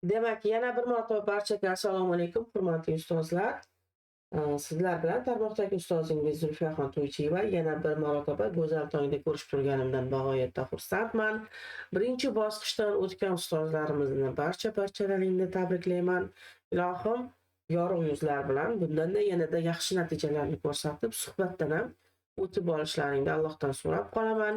Demak, yana bir marotaba barchaga assalomu alaykum, hurmatli ustozlar. Sizlar bilan tarmoqdagi ustozingiz Zulfiyaxon To'ychiyeva yana bir marotaba go'zal tongda ko'rishib turganimdan bag'oyatda xursandman. Birinchi bosqichdan o'tgan ustozlarimizni barchalaringni tabriklayman. Ilohim yorug' yuzlar bilan bundanda yanada yaxshi natijalarni ko'rsatib, suhbatdan ham o'tib olishlaringni Allohdan so'rab qolaman.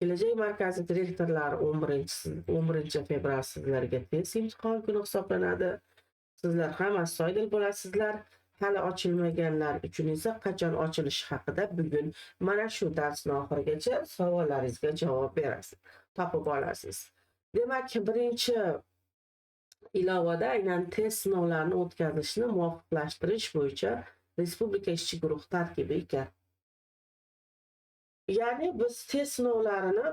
Kelajak markazi direktorlari 11 fevral sizlarga test imtihon kuni hisoblanadi. Sizlar ham astoydil bo'lasizlar. Hali ochilmaganlar uchun esa qachon ochilishi haqida bugun mana shu darsni oxirigacha savollaringizga javob berasiz, topib olasiz. Demak, birinchi ilovada aynan test sinovlarini o'tkazishni muvofiqlashtirish bo'yicha Respublika ishchi guruhi tarkibi ekan. Ya'ni biz test sinovlarini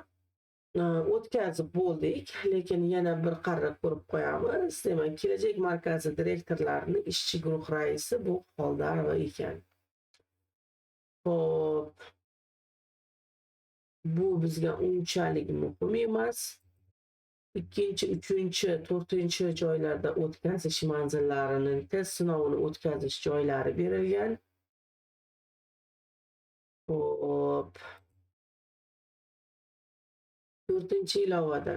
o'tkazib bo'ldik, lekin yana bir qarra ko'rib qo'yamiz. Demak, Kelajak markazi direktorlarini ishchi guruh raisi bu Xoldarova ekan. Xo'p. Bu bizga unchalik muhim emas. 2, 3, 4 joylarda o'tkazish manzillarini, test sinovini o'tkazish joylari berilgan. Xo'p. 4 ilovada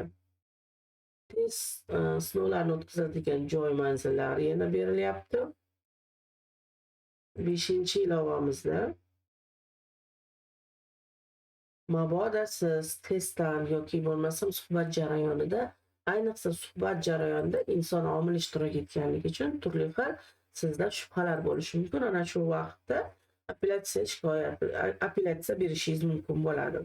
test sinovlarini o'tkazadigan joy manzillari yana berilyapti. 5 ilovamizda mabodo siz testdan yoki bo'lmasam suhbat jarayonida, ayniqsa suhbat jarayonida inson omil ishtirok etganligi uchun turli xil sizda shubhalar bo'lishi mumkin. Ana shu vaqtda apellyatsiya shikoyat, apellyatsiya berishingiz mumkin bo'ladi.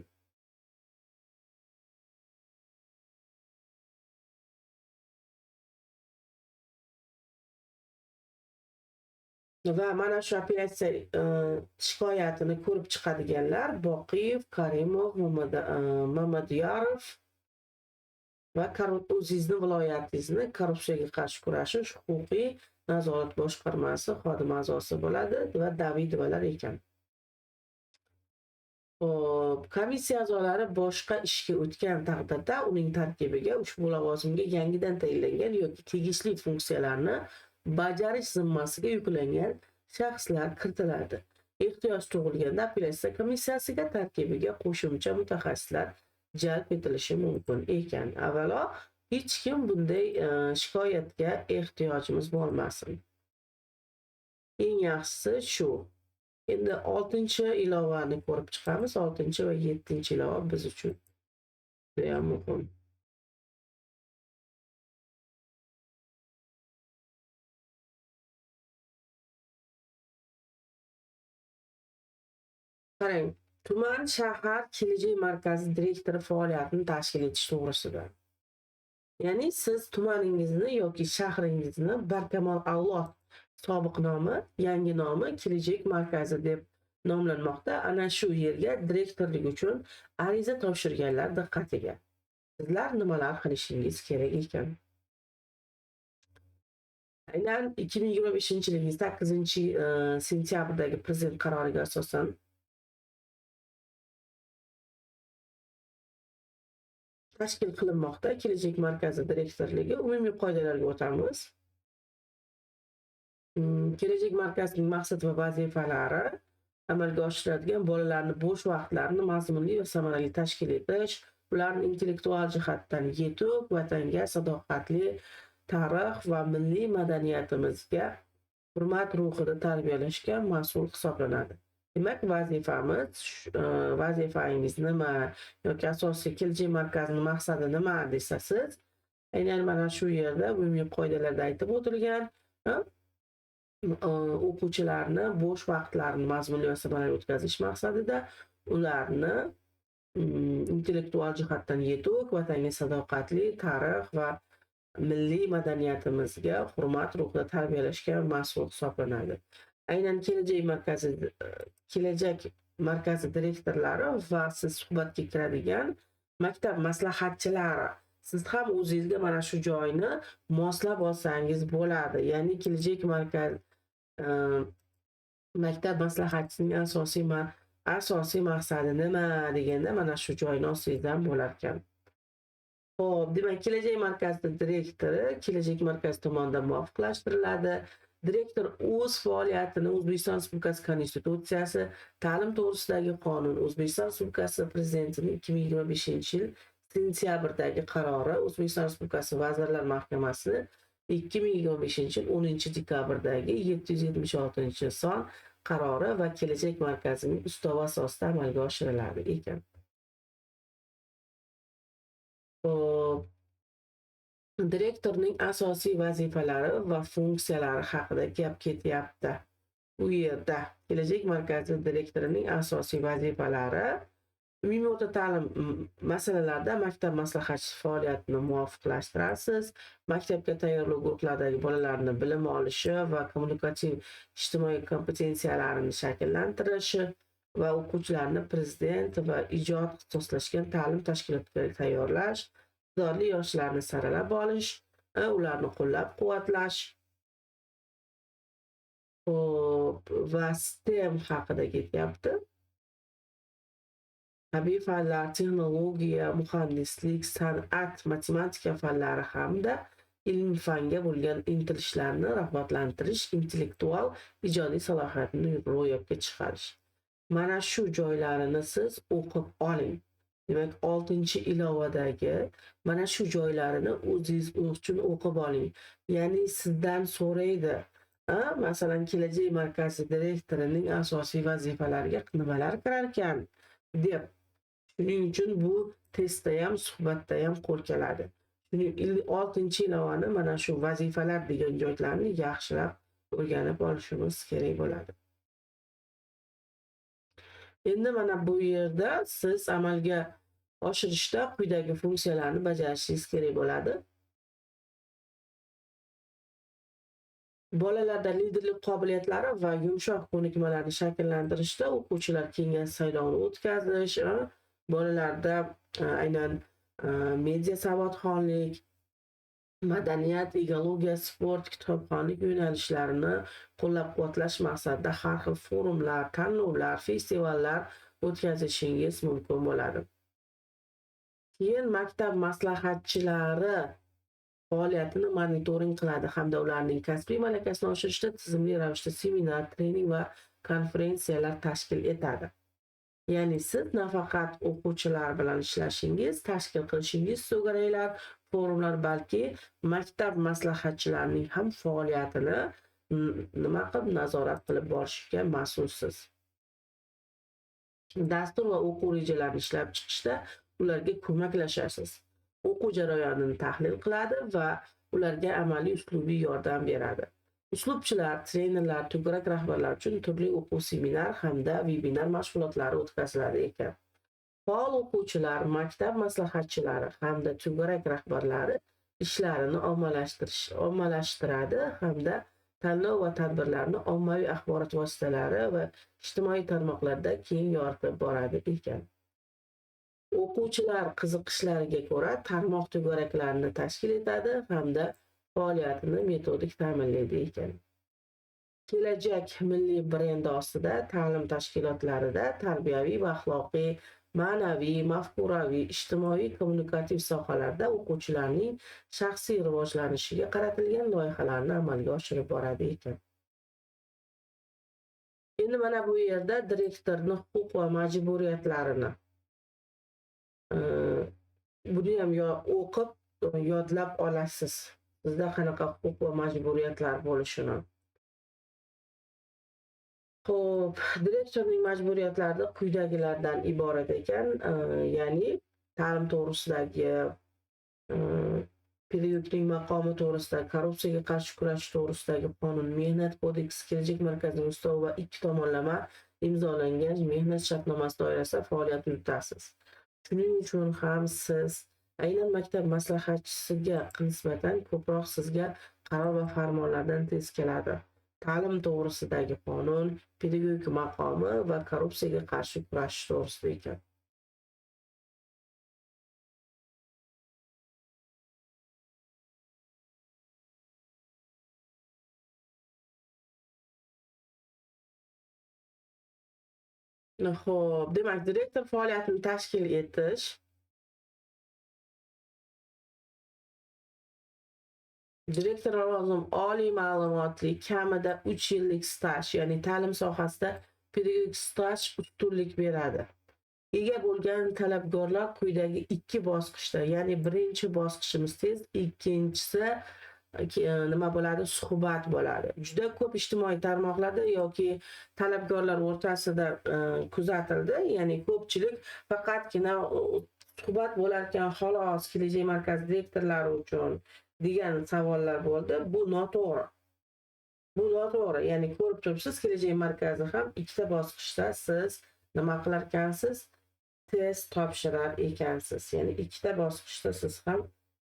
Va mana shu apellyatsiya shikoyatini ko'rib chiqadiganlar Boqiyev, Karimov, Mamadyorov va o'zingizni viloyatingizni korrupsiyaga qarshi kurashish huquqiy nazorat boshqarmasi xodim a'zosi bo'ladi va Davidovalar ekan. Xo'p, komissiya a'zolari boshqa ishga o'tgan taqdirda uning tarkibiga ushbu lavozimga yangidan tayinlangan yoki tegishli funksiyalarni bajarish zimmasiga yuklangan shaxslar kiritiladi. Ehtiyoj tug'ilganda apellyatsiya komissiyasiga tarkibiga qo'shimcha mutaxassislar jalb etilishi mumkin ekan. Avvalo hech kim bunday shikoyatga ehtiyojimiz bo'lmasin. Eng yaxshisi shu. Endi 6-ilovani ko'rib chiqamiz. 6 va 7 ilova biz uchun juda ham muhim. Qarang, tuman, shahar kelajak markazi direktori faoliyatini tashkil etish to'g'risida. Ya'ni siz tumaningizni yoki shahringizni Barkamol Avlod sobiq nomi, yangi nomi Kelajak markazi deb nomlanmoqda. Ana shu yerga direktorlik uchun ariza topshirganlar diqqatiga. Sizlar nimalar qilishingiz kerak ekan? Aynan 2025-yilning 8 sentyabrdagi prezident qaroriga asosan tashkil qilinmoqda Kelajak markazi direktorligi. Umumiy qoidalarga o'tamiz. Kelajak markazining maqsad va vazifalari amalga oshiriladigan bolalarni bo'sh vaqtlarini mazmunli va samarali tashkil etish, ularni intellektual jihatdan yetuk, vatanga sadoqatli, tarix va milliy madaniyatimizga hurmat ruhida tarbiyalashga mas'ul hisoblanadi. Demak, vazifamiz, vazifangiz nima yoki asosiy Kelajak markazining maqsadi nima desa siz, aynan mana shu yerda umumiy qoidalarda aytib o'tilgan, o'quvchilarni bo'sh vaqtlarini mazmunli va samarali o'tkazish maqsadida ularni intellektual jihatdan yetuk, vatanga sadoqatli, tarix va milliy madaniyatimizga hurmat ruhida tarbiyalashga mas'ul hisoblanadi. Aynan Kelajak markazi direktorlari va siz suhbatga kiradigan maktab maslahatchilari, siz ham o'zingizga mana shu joyni moslab olsangiz bo'ladi. Ya'ni Kelajak maktab maslahatchisining asosiy maqsadi nima deganda mana shu joyni olsangiz ham bo'lar ekan. Xo'p, demak, Kelajak markazi direktori Kelajak markazi tomonidan muvofiqlashtiriladi. Direktor o'z faoliyatini O'zbekiston Respublikasi Konstitutsiyasi, ta'lim to'g'risidagi qonun, O'zbekiston Respublikasi Prezidentining 2025-yil sentyabrdagi qarori, O'zbekiston Respublikasi Vazirlar Mahkamasining 2025-yil 10-dekabrdagi 776-son qarori va Kelajak markazining ustavi asosida amalga oshiriladi ekan. Xo'p, direktorning asosiy vazifalari va funksiyalari haqida gap ketyapti. Bu yerda Kelajak markazi direktorining asosiy vazifalari umumiy o'rta ta'lim masalalarida maktab maslahatchisi faoliyatini muvofiqlashtirasiz, maktabga tayyorlov guruhlaridagi bolalarni bilim olishi va kommunikativ ijtimoiy kompetensiyalarini shakllantirishi va o'quvchilarni prezident va ijod ixtisoslashgan ta'lim tashkilotlariga tayyorlash, iqtidorli yoshlarni saralab olish, ularni qo'llab-quvvatlash. Xo'p, va STEM haqida ketyapti. Tabiiy fanlar, texnologiya, muhandislik, san'at, matematika fanlari hamda ilm fanga bo'lgan intilishlarni rag'batlantirish, intellektual ijodiy salohiyatni ro'yobga chiqarish. Mana shu joylarini siz o'qib oling. Demak, 6-ilovadagi mana shu joylarini o'zingiz uchun o'qib oling. Ya'ni sizdan so'raydi. Masalan, Kelajak markazi direktorining asosiy vazifalariga nimalar kirar ekan deb. Shuning uchun bu testda ham, suhbatda ham qo'l keladi. Shuning 6-ilovani mana shu vazifalar degan joylarni yaxshilab o'rganib olishimiz kerak bo'ladi. Endi mana bu yerda siz amalga oshirishda quyidagi funksiyalarni bajarishingiz kerak bo'ladi. Bolalarda liderlik qobiliyatlari va yumshoq ko'nikmalarni shakllantirishda o'quvchilar kengash saylovini o'tkazish, bolalarda aynan media savodxonlik, madaniyat, ekologiya, sport, kitobxonlik yo'nalishlarini qo'llab-quvvatlash maqsadida har xil forumlar, tanlovlar, festivallar o'tkazishingiz mumkin bo'ladi. Keyin maktab maslahatchilari faoliyatini monitoring qiladi hamda ularning kasbiy malakasini oshirishda tizimli ravishda seminar, trening va konferensiyalar tashkil etadi. Ya'ni siz nafaqat o'quvchilar bilan ishlashingiz, tashkil qilishingiz to'garaklar, forumlar, balki maktab maslahatchilarining ham faoliyatini nima qilib nazorat qilib borishga mas'ulsiz. Dastur va o'quv rejalarini ishlab chiqishda ularga ko'maklashasiz. O'quv jarayonini tahlil qiladi va ularga amaliy uslubiy yordam beradi. Uslubchilar, trenerlar, to'garak rahbarlar uchun turli o'quv seminar hamda vebinar mashg'ulotlari o'tkaziladi ekan. Faol o'quvchilar, maktab maslahatchilari hamda to'garak rahbarlari ishlarini ommalashtiradi hamda tanlov va tadbirlarni ommaviy axborot vositalari va ijtimoiy tarmoqlarda keng yoritib boradi ekan. O'quvchilar qiziqishlariga ko'ra tarmoq to'garaklarini tashkil etadi hamda faoliyatini metodik ta'minlaydi ekan. Kelajak milliy brendi ostida ta'lim tashkilotlarida tarbiyaviy va axloqiy, ma'naviy, mafkuraviy, ijtimoiy, kommunikativ sohalarda o'quvchilarning shaxsiy rivojlanishiga qaratilgan loyihalarni amalga oshirib boradi ekan. Endi mana bu yerda direktorning huquq va majburiyatlarini buni ham o'qib yodlab olasiz. Sizda qanaqa huquq va majburiyatlar bo'lishini. Xo'p, direktorning majburiyatlari quyidagilardan iborat ekan, ya'ni ta'lim to'g'risidagi, pedagogning maqomi to'g'risidagi, korrupsiyaga qarshi kurashish to'g'risidagi qonun, mehnat kodeksi, Kelajak markazining ustavi va ikki tomonlama imzolangan mehnat shartnomasi doirasida faoliyat yuritasiz. Shuning uchun ham siz aynan maktab maslahatchisiga nisbatan ko'proq sizga qaror va farmonlardan tez keladi. Ta'lim to'g'risidagi qonun, pedagogik maqomi va korrupsiyaga qarshi kurashish to'g'risida ekan. Xo'p, demak, direktor faoliyatini tashkil etish Direktor lavozim oliy ma'lumotli, kamida 3 yillik staj, ya'ni ta'lim sohasida pedagogik staj ustunlik beradi. Ega bo'lgan talabgorlar quyidagi 2 bosqichda, ya'ni birinchi bosqichimiz test, ikkinchisi nima bo'ladi? Suhbat bo'ladi. Juda ko'p ijtimoiy tarmoqlarda yoki talabgorlar o'rtasida kuzatildi, ya'ni ko'pchilik faqatgina suhbat bo'larkan xolos Kelajak markazi direktorlari uchun degan savollar bo'ldi. Bu noto'g'ri. Bu noto'g'ri. Ya'ni ko'rib turibsiz, Kelajak markazi ham 2 ta bosqichda siz nima qilar ekansiz? Test topshirar ekansiz. Ya'ni 2 ta bosqichda siz ham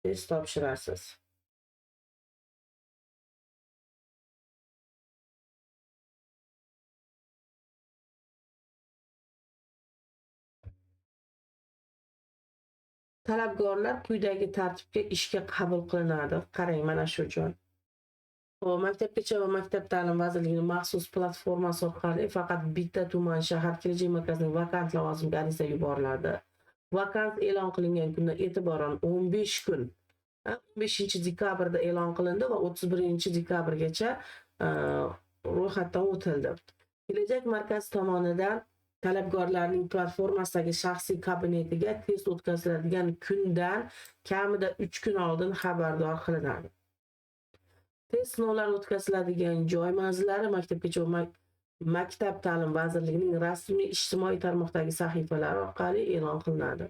test topshirasiz. Talabgorlar quyidagi tartibga ishga qabul qilinadi. Qarang, mana shu joy. Xo'p, Maktabgacha va maktab ta'lim vazirligining maxsus platformasi orqali faqat bitta tuman shahar Kelajak markazining vakant lavozimiga ariza yuboriladi. Vakant e'lon qilingan kundan e'tiboran 15 kun, 15 dekabrda e'lon qilindi va 31 dekabrgacha ro'yxatdan o'tildi. Kelajak markazi tomonidan talabgorlarning platformasidagi shaxsiy kabinetiga test o'tkaziladigan kundan kamida 3 kun oldin xabardor qilinadi. Test sinovlari o'tkaziladigan joy manzillari Maktabgacha va maktab ta'lim vazirligining rasmiy ijtimoiy tarmoqdagi sahifalari orqali e'lon qilinadi.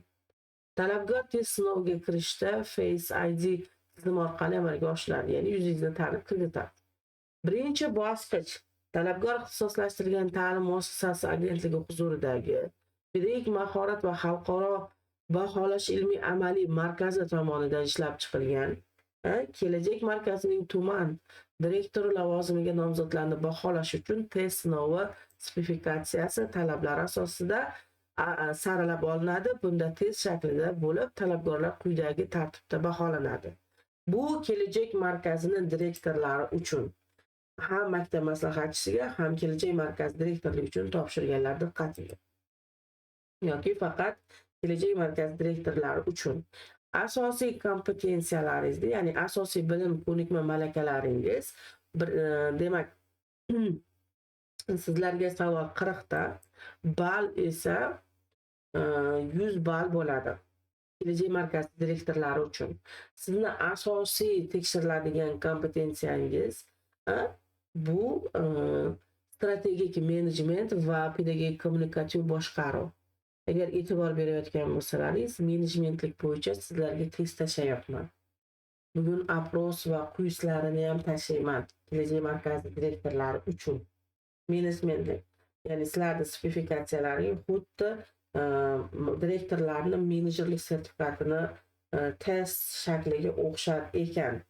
Talabgor test sinoviga kirishda Face ID tizimi orqali amalga oshiriladi, ya'ni yuzingizni tanib kiritadi. Birinchi bosqich: talabgor ixtisoslashtirilgan ta'lim muassasasi agentligi huzuridagi pedagogik mahorat va xalqaro baholash ilmiy amaliy markazi tomonidan ishlab chiqilgan Kelajak markazining tuman direktori lavozimiga nomzodlarni baholash uchun test sinovi spesifikatsiyasi talablari asosida saralab olinadi. Bunda test shaklida bo'lib, talabgorlar quyidagi tartibda baholanadi. Bu Kelajak markazini direktorlari uchun, ham maktab maslahatchisiga, ham Kelajak markazi direktorligi uchun topshirganlar diqqatiga. Yoki faqat Kelajak markazi direktorlari uchun. Asosiy kompetensiyalaringizni, ya'ni asosiy bilim, ko'nikma, malakalaringiz bir, demak, sizlarga savol 40 ta, ball esa 100 ball bo'ladi. Kelajak markazi direktorlari uchun. Sizni asosiy tekshiriladigan kompetensiyangiz bu strategik menejment va pedagogik kommunikativ boshqaruv. Agar e'tibor berayotgan bo'lsalaringiz, menejmentlik bo'yicha sizlarga test tashlayapman. Bugun опрос va quizlarini ham tashlayman Kelajak markazi direktorlari uchun. Menejmentlik, ya'ni sizlarni spesifikatsiyalaring xuddi direktorlarni menejerlik sertifikatini test shakliga o'xshar ekan.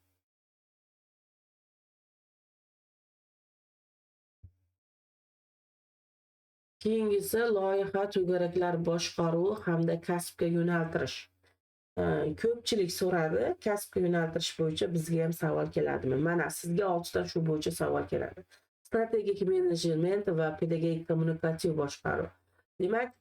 Keyingisi loyiha, to'garaklar boshqaruvi hamda kasbga yo'naltirish. Ko'pchilik so'radi, kasbga yo'naltirish bo'yicha bizga ham savol keladimi? Mana sizga oltita shu bo'yicha savol keladi. Strategik menejment va pedagogik kommunikativ boshqaruv. Demak,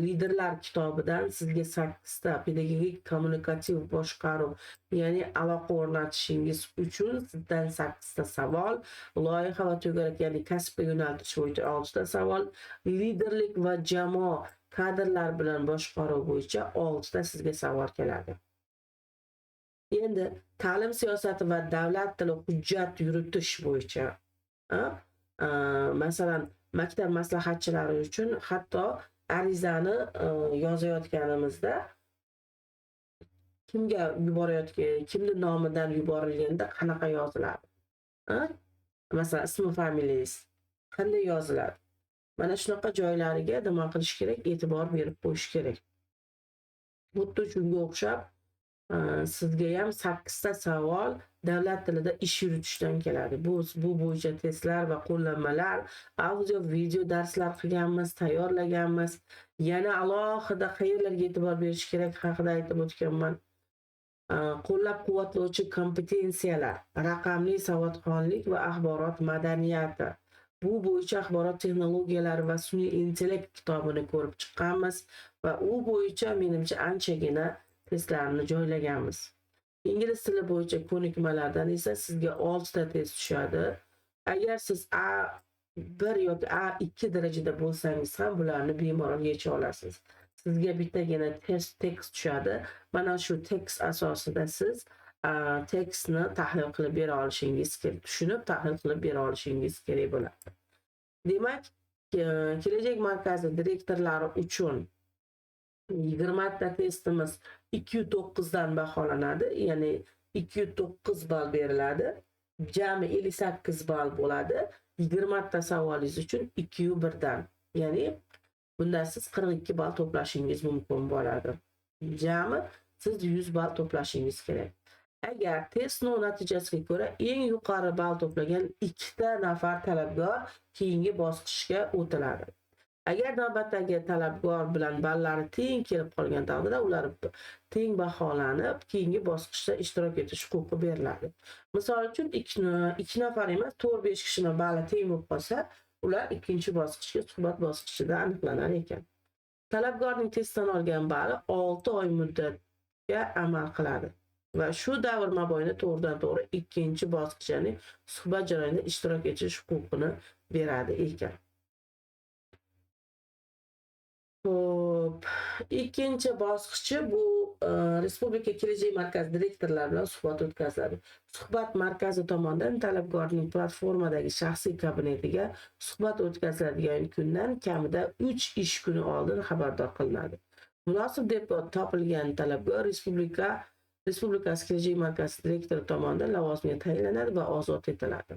liderlar kitobidan sizga sakkizta pedagogik kommunikativ boshqaruv, ya'ni aloqa o'rnatishingiz uchun sizdan sakkizta savol, loyiha va to'garak, ya'ni kasbga yo'naltirish bo'yicha oltita savol, liderlik va jamoa kadrlar bilan boshqaruv bo'yicha oltita sizga savol keladi. Endi ta'lim siyosati va davlat tili hujjat yuritish bo'yicha, masalan, maktab maslahatchilari uchun hatto arizani yozayotganimizda kimga yuborayotgan, kimni nomidan yuborilganda qanaqa yoziladi? Masalan, ismi, familiyangiz qanday yoziladi? Mana shunaqa joylariga nima qilish kerak? E'tibor berib qo'yish kerak. Xuddi shunga o'xshab, sizga ham sakkizta savol davlat tilida ish yuritishdan keladi. Bu bo'yicha testlar va qo'llanmalar, audio, video darslar qilganmiz, tayyorlaganmiz. Yana alohida qayerlarga e'tibor berish kerak haqida aytib o'tganman. Qo'llab-quvvatlovchi kompetensiyalar, raqamli savodxonlik va axborot madaniyati. Bu bo'yicha axborot texnologiyalari va sun'iy intellekt kitobini ko'rib chiqqanmiz va u bo'yicha menimcha anchagina testlarni joylaganmiz. Ingliz tili bo'yicha ko'nikmalardan esa sizga 6 ta test tushadi. Agar siz A1 yoki A2 darajada bo'lsangiz ham bularni bemalol yecha olasiz. Sizga bittagina test tekst tushadi. Mana shu tekst asosida siz tekstni tahlil qilib bera olishingiz kerak, tushunib tahlil qilib bera olishingiz kerak bo'ladi. Demak, Kelajak markazi direktorlari uchun 20 ta testimiz 209 dan baholanadi, ya'ni 209 ball beriladi. Jami 58 ball bo'ladi. 20 ta savolingiz uchun 201 dan, ya'ni bundan siz 42 ball to'plashingiz mumkin bo'ladi. Jami siz 100 ball to'plashingiz kerak. Agar test sinov natijasiga ko'ra eng yuqori ball to'plagan 2 ta nafar talabgor keyingi bosqichga o'tiladi. Agar navbatdagi talabgor bilan ballari teng kelib qolgan taqdirda ular teng baholanib, keyingi bosqichda ishtirok etish huquqi beriladi. Misol uchun 2 nafar emas, 4-5 kishining balli teng bo'lib qolsa, ular ikkinchi bosqichga suhbat bosqichida aniqlanar ekan. Talabgorning testdan olgan balli 6 oy muddatga amal qiladi va shu davr mobaynida to'g'ridan-to'g'ri ikkinchi bosqich, ya'ni suhbat jarayonida ishtirok etish huquqini beradi ekan. Xo'p, ikkinchi bosqichi bu Respublika Kelajak markazi direktorlari bilan suhbat o'tkaziladi. Suhbat markazi tomonidan talabgorning platformadagi shaxsiy kabinetiga suhbat o'tkaziladigan kundan kamida 3 ish kuni oldin xabardor qilinadi. Munosib deb topilgan talabgor Respublikasi Kelajak markazi direktori tomonidan lavozimga tayinlanadi va ozod etiladi.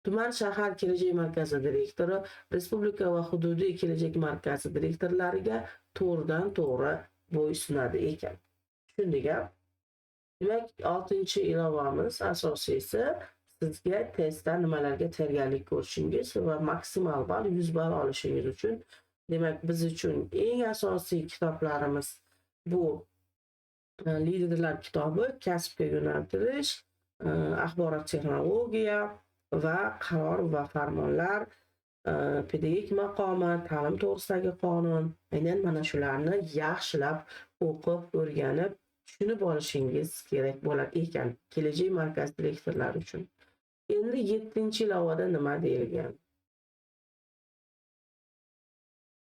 Tuman shahar Kelajak markazi direktori respublika va hududiy Kelajak markazi direktorlariga to'g'ridan-to'g'ri bo'ysunadi ekan. Tushundik-a? Demak, 6-ilovamiz asosiysi sizga testda nimalarga tayyorgarlik ko'rishingiz va maksimal ball 100 ball olishingiz uchun. Demak, biz uchun eng asosiy kitoblarimiz bu liderlar kitobi, kasbga yo'naltirish, axborot texnologiya va qaror va farmonlar, pedagogik maqomi, ta'lim to'g'risidagi qonun, aynan mana shularni yaxshilab o'qib, o'rganib, tushunib olishingiz kerak bo'lar ekan Kelajak markazi direktorlari uchun. Endi 7-ilovada nima deyilgan?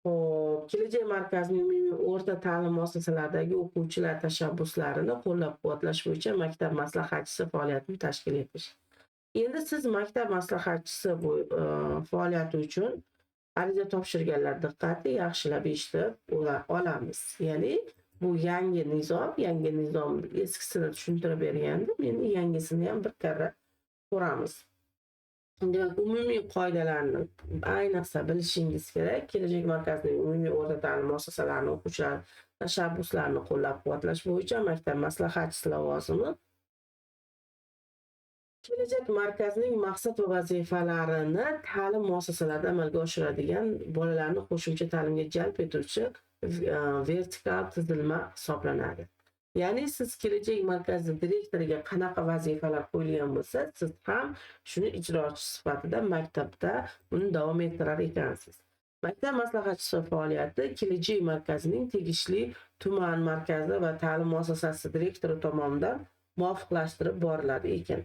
Xo'p, Kelajak markazining umumiy o'rta ta'lim muassasalaridagi o'quvchilar tashabbuslarini qo'llab-quvvatlash bo'yicha maktab maslahatchisi faoliyatini tashkil etish. Endi siz maktab maslahatchisi bu faoliyati uchun ariza topshirganlar diqqati yaxshilab eshitib olamiz. Ya'ni bu yangi nizom eskisini tushuntirib bergandim, endi yangisini ham bir karra ko'ramiz. Demak, umumiy qoidalarni ayniqsa bilishingiz kerak. Kelajak markazining umumiy o'rta ta'lim muassasalarini o'quvchilar tashabbuslarini qo'llab-quvvatlash bo'yicha maktab maslahatchisi lavozimi Kelajak markazining maqsad va vazifalarini ta'lim muassasalarida amalga oshiradigan bolalarni qo'shimcha ta'limga jalb etuvchi vertikal tizilma hisoblanadi. Ya'ni siz Kelajak markazi direktoriga qanaqa vazifalar qo'yilgan bo'lsa, siz ham shuni ijrochi sifatida maktabda uni davom ettirar ekansiz. Maktab maslahatchisi faoliyati Kelajak markazining tegishli tuman markazi va ta'lim muassasasi direktori tomonidan muvofiqlashtirib boriladi ekan.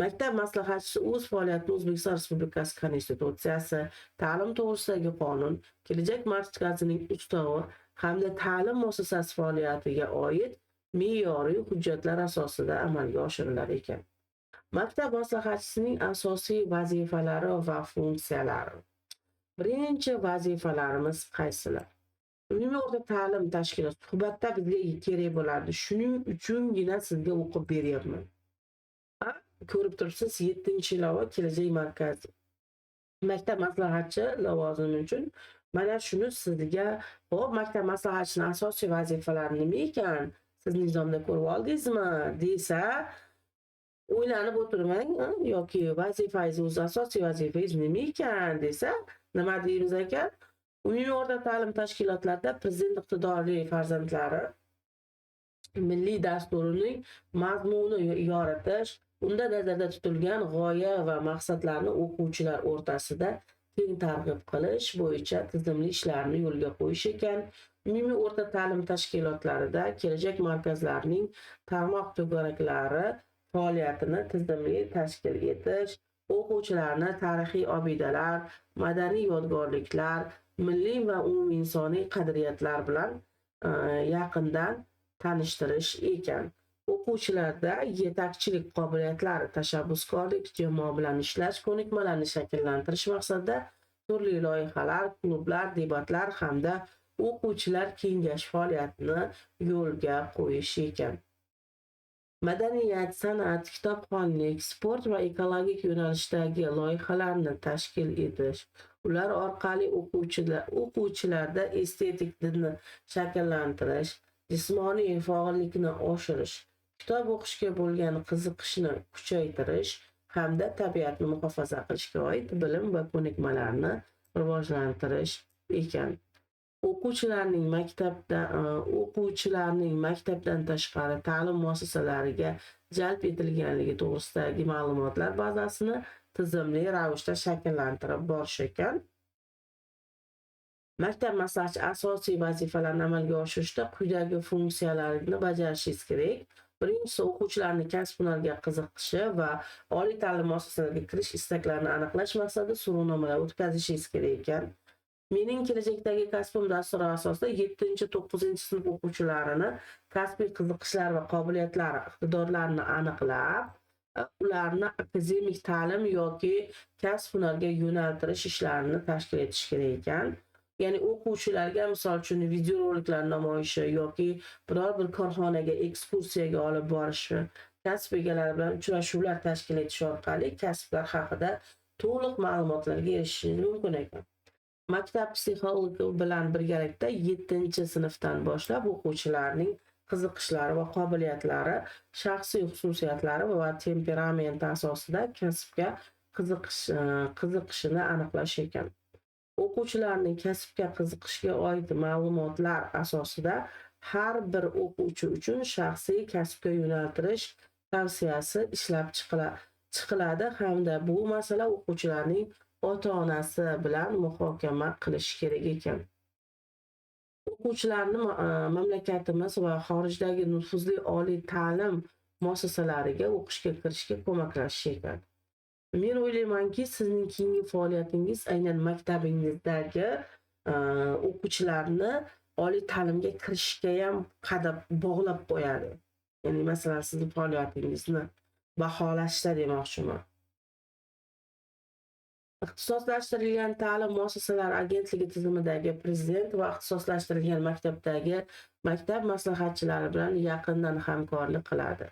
Maktab maslahatchisi o'z faoliyatini O'zbekiston Respublikasi Konstitutsiyasi, ta'lim to'g'risidagi qonun, Kelajak markazining ustavi hamda ta'lim muassasasi faoliyatiga oid me'yoriy hujjatlar asosida amalga oshirilar ekan. Maktab maslahatchisining asosiy vazifalari va funksiyalari. Birinchi vazifalarimiz qaysilar? Umumiy o'rta ta'lim tashkiloti suhbatda bizga kerak bo'ladi. Shuning uchungina sizga o'qib beryapman. Ko'rib turibsiz, 7-ilova Kelajak markazi maktab maslahatchi lavozimi uchun mana shuni sizga, xo'p, maktab maslahatchisining asosiy vazifalari nima ekan? Siz nizomda ko'rib oldingizmi desa, o'ylanib o'tirmang, yoki vazifangiz o'zi asosiy vazifangiz nima ekan desa, nima deymiz ekan? Umumiy o'rta ta'lim tashkilotlarida prezident iqtidorli farzandlari milliy dasturining mazmuni yoritish, unda nazarda tutilgan g'oya va maqsadlarni o'quvchilar o'rtasida keng targ'ib qilish bo'yicha tizimli ishlarni yo'lga qo'yish ekan. Umumiy o'rta ta'lim tashkilotlarida kelajak markazlarining tarmoq to'garaklari faoliyatini tizimli tashkil etish, o'quvchilarni tarixiy obidalar, madaniy yodgorliklar, milliy va umuminsoniy qadriyatlar bilan yaqindan tanishtirish ekan. O'quvchilarda yetakchilik qobiliyatlari, tashabbuskorlik, jamoa bilan ishlash ko'nikmalarini shakllantirish maqsadida turli loyihalar, klublar, debatlar hamda o'quvchilar kengash faoliyatini yo'lga qo'yish ekan. Madaniyat, san'at, kitobxonlik, sport va ekologik yo'nalishdagi loyihalarni tashkil etish, ular orqali o'quvchilarda estetik didni shakllantirish, jismoniy faollikni oshirish, kitob o'qishga bo'lgan qiziqishni kuchaytirish hamda tabiatni muhofaza qilishga oid bilim va ko'nikmalarni rivojlantirish ekan. O'quvchilarning maktabdan tashqari ta'lim muassasalariga jalb etilganligi to'g'risidagi ma'lumotlar bazasini tizimli ravishda shakllantirib borish ekan. Maktab maslahatchi asosiy vazifalarni amalga oshirishda quyidagi funksiyalarni bajarishingiz kerak. Birinchisi, o'quvchilarning kasb-hunarga qiziqishi va oliy ta'lim muassasalariga kirish istaklarini aniqlash maqsadida so'rovnomalar o'tkazishingiz kerak ekan. Mening kelajakdagi kasbim dasturi asosida 7-9-sinf o'quvchilarini kasbiy qiziqishlari va qobiliyatlari, iqtidorlarini aniqlab, ularni akademik ta'lim yoki kasb-hunarga yo'naltirish ishlarini tashkil etish kerak ekan. Ya'ni o'quvchilarga misol uchun videoroliklar namoyishi yoki biror bir korxonaga ekskursiyaga olib borishi, kasb egalari bilan uchrashuvlar tashkil etish orqali kasblar haqida to'liq ma'lumotlarga erishishingiz mumkin ekan. Maktab psixologi bilan birgalikda 7-sinfdan boshlab o'quvchilarning qiziqishlari va qobiliyatlari, shaxsiy xususiyatlari va temperamenti asosida kasbga qiziqishini aniqlash ekan. O'quvchilarning kasbga qiziqishiga oid ma'lumotlar asosida har bir o'quvchi uchun shaxsiy kasbga yo'naltirish tavsiyasi ishlab chiqiladi hamda bu masala o'quvchilarning ota-onasi bilan muhokama qilish kerak ekan. O'quvchilarni mamlakatimiz va xorijdagi nufuzli oliy ta'lim muassasalariga o'qishga kirishga ko'maklashish ekan. Men o'ylaymanki, sizning keyingi faoliyatingiz aynan maktabingizdagi o'quvchilarni oliy ta'limga kirishga ham qadab bog'lab qo'yadi. Ya'ni masalan, sizning faoliyatingizni baholashda demoqchiman. Ixtisoslashtirilgan ta'lim muassasalari agentligi tizimidagi prezident va ixtisoslashtirilgan maktabdagi maktab maslahatchilari bilan yaqindan hamkorlik qiladi.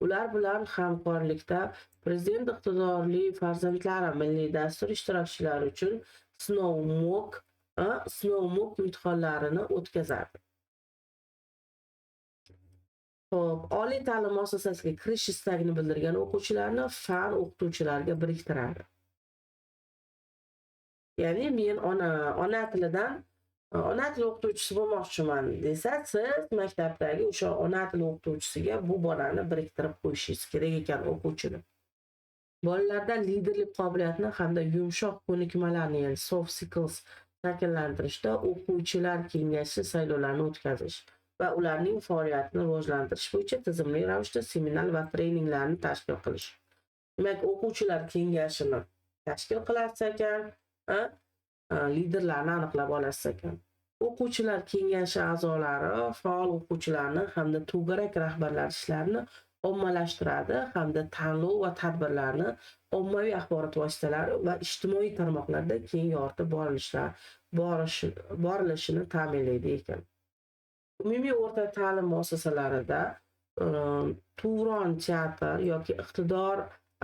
Ular bilan hamkorlikda Prezident iqtidorli farzandlari milliy dastur ishtirokchilari uchun sinov mock imtihonlarini o'tkazadi. Xo'p, oliy ta'lim muassasasiga kirish istagini bildirgan o'quvchilarni fan o'qituvchilariga biriktiradi. Ya'ni men ona tilidan ona tili o'qituvchisi bo'lmoqchiman desa, siz maktabdagi o'sha ona tili o'qituvchisiga bu bolani biriktirib qo'yishingiz kerak ekan o'quvchini. Bolalarda liderlik qobiliyatini hamda yumshoq ko'nikmalarni, ya'ni soft skills shakllantirishda o'quvchilar kengashi saylovlarini o'tkazish va ularning faoliyatini rivojlantirish bo'yicha tizimli ravishda seminar va treninglarni tashkil qilish. Demak, o'quvchilar kengashini tashkil qilasiz ekan, liderlarni aniqlab olasiz ekan. O'quvchilar kengashi a'zolari faol o'quvchilarni hamda to'garak rahbarlar ishlarini ommalashtiradi hamda tanlov va tadbirlarni ommaviy axborot vositalari va ijtimoiy tarmoqlarda keng yoritib borilishini ta'minlaydi ekan. Umumiy o'rta ta'lim muassasalarida Turon teatr yoki Iqtidor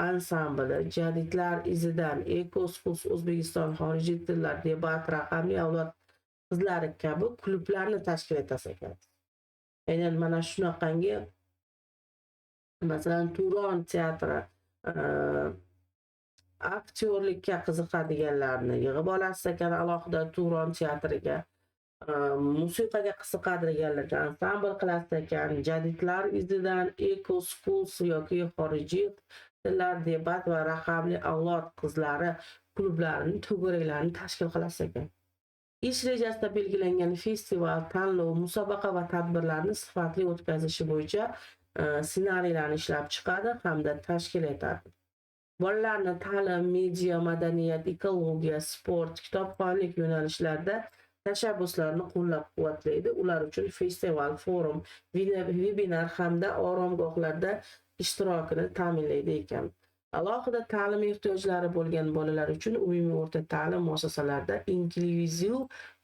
ansambli, Jadidlar izidan, Eco Schools O'zbekiston, xorijiy tillar, debat, raqamli avlod qizlari kabi klublarni tashkil etasiz ekan. Aynan mana shunaqangi, masalan, Turon teatri aktyorlikka qiziqadiganlarni yig'ib olasiz ekan alohida Turon teatriga, musiqaga qiziqadiganlarga ansambl qilasiz ekan, Jadidlar izidan, Eco Schools yoki xorijiy tillar, debat va raqamli avlod qizlari klublarini, to'garaklarini tashkil qilasiz ekan. Ish rejasida belgilangan festival, tanlov, musobaqa va tadbirlarni sifatli o'tkazishi bo'yicha ssenariylarni ishlab chiqadi hamda tashkil etadi. Bolalarni ta'lim, media, madaniyat, ekologiya, sport, kitobxonlik yo'nalishlarida tashabbuslarni qo'llab-quvvatlaydi. Ular uchun festival, forum, vebinar hamda oromgohlarda ishtirokini ta'minlaydi ekan. Alohida ta'lim ehtiyojlari bo'lgan bolalar uchun umumiy o'rta ta'lim muassasalarida inklyuziv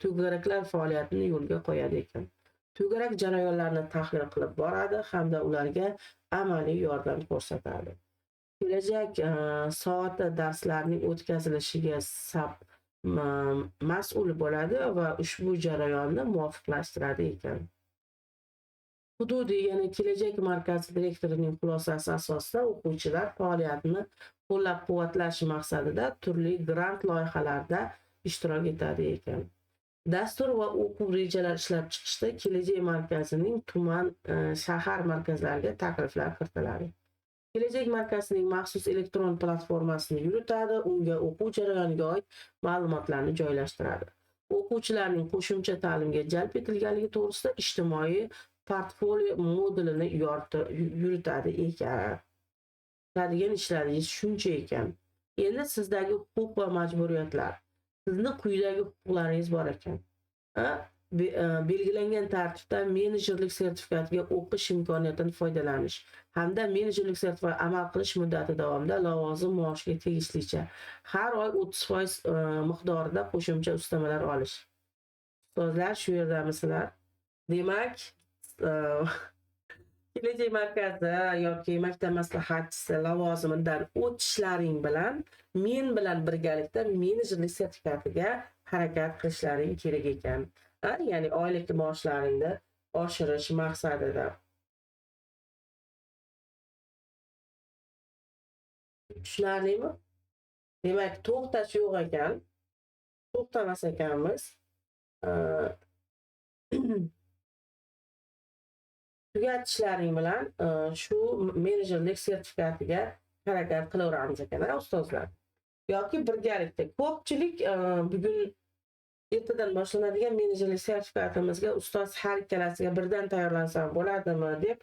to'garaklar faoliyatini yo'lga qo'yadi ekan. To'garak jarayonlarini tahlil qilib boradi hamda ularga amaliy yordam ko'rsatadi. Kelajak soati darslarining o'tkazilishiga mas'ul bo'ladi va ushbu jarayonni muvofiqlashtiradi ekan. Hududiy, ya'ni Kelajak markazi direktorining xulosasi asosida o'quvchilar faoliyatini qo'llab-quvvatlash maqsadida turli grant loyihalarida ishtirok etadi ekan. Dastur va o'quv rejalar ishlab chiqishda Kelajak markazining tuman, shahar markazlariga takliflar kiritiladi. Kelajak markazining maxsus elektron platformasini yuritadi, unga o'quv jarayoniga oid ma'lumotlarni joylashtiradi. O'quvchilarning qo'shimcha ta'limga jalb etilganligi to'g'risida ijtimoiy portfolio modulini yuritadi ekan. Qiladigan ishlaringiz shuncha ekan. Endi sizdagi huquq va majburiyatlar. Sizni quyidagi huquqlaringiz bor ekan. Belgilangan tartibda menejerlik sertifikatiga o'qish imkoniyatidan foydalanish hamda menejerlik sertifikati amal qilish muddati davomida lavozim maoshiga tegishlicha har oy 30% miqdorida qo'shimcha ustamalar olish. Ustozlar, shu yerdamisizlar? Demak, Kelajak markazi yoki maktab maslahatchisi lavozimidan o'tishlaring bilan men bilan birgalikda menejerlik sertifikatiga harakat qilishlaring kerak ekan. Ya'ni oylik maoshlaringni oshirish maqsadida. Tushunarlimi? Demak, to'xtash yo'q ekan. To'xtamas ekanmiz. Tugatishlaring bilan shu menejerlik sertifikatiga harakat qilaveramiz ekan, ustozlar. Yoki birgalikda ko'pchilik bugun ertadan boshlanadigan menejerlik sertifikatimizga ustoz har ikkalasiga birdan tayyorlansam bo'ladimi deb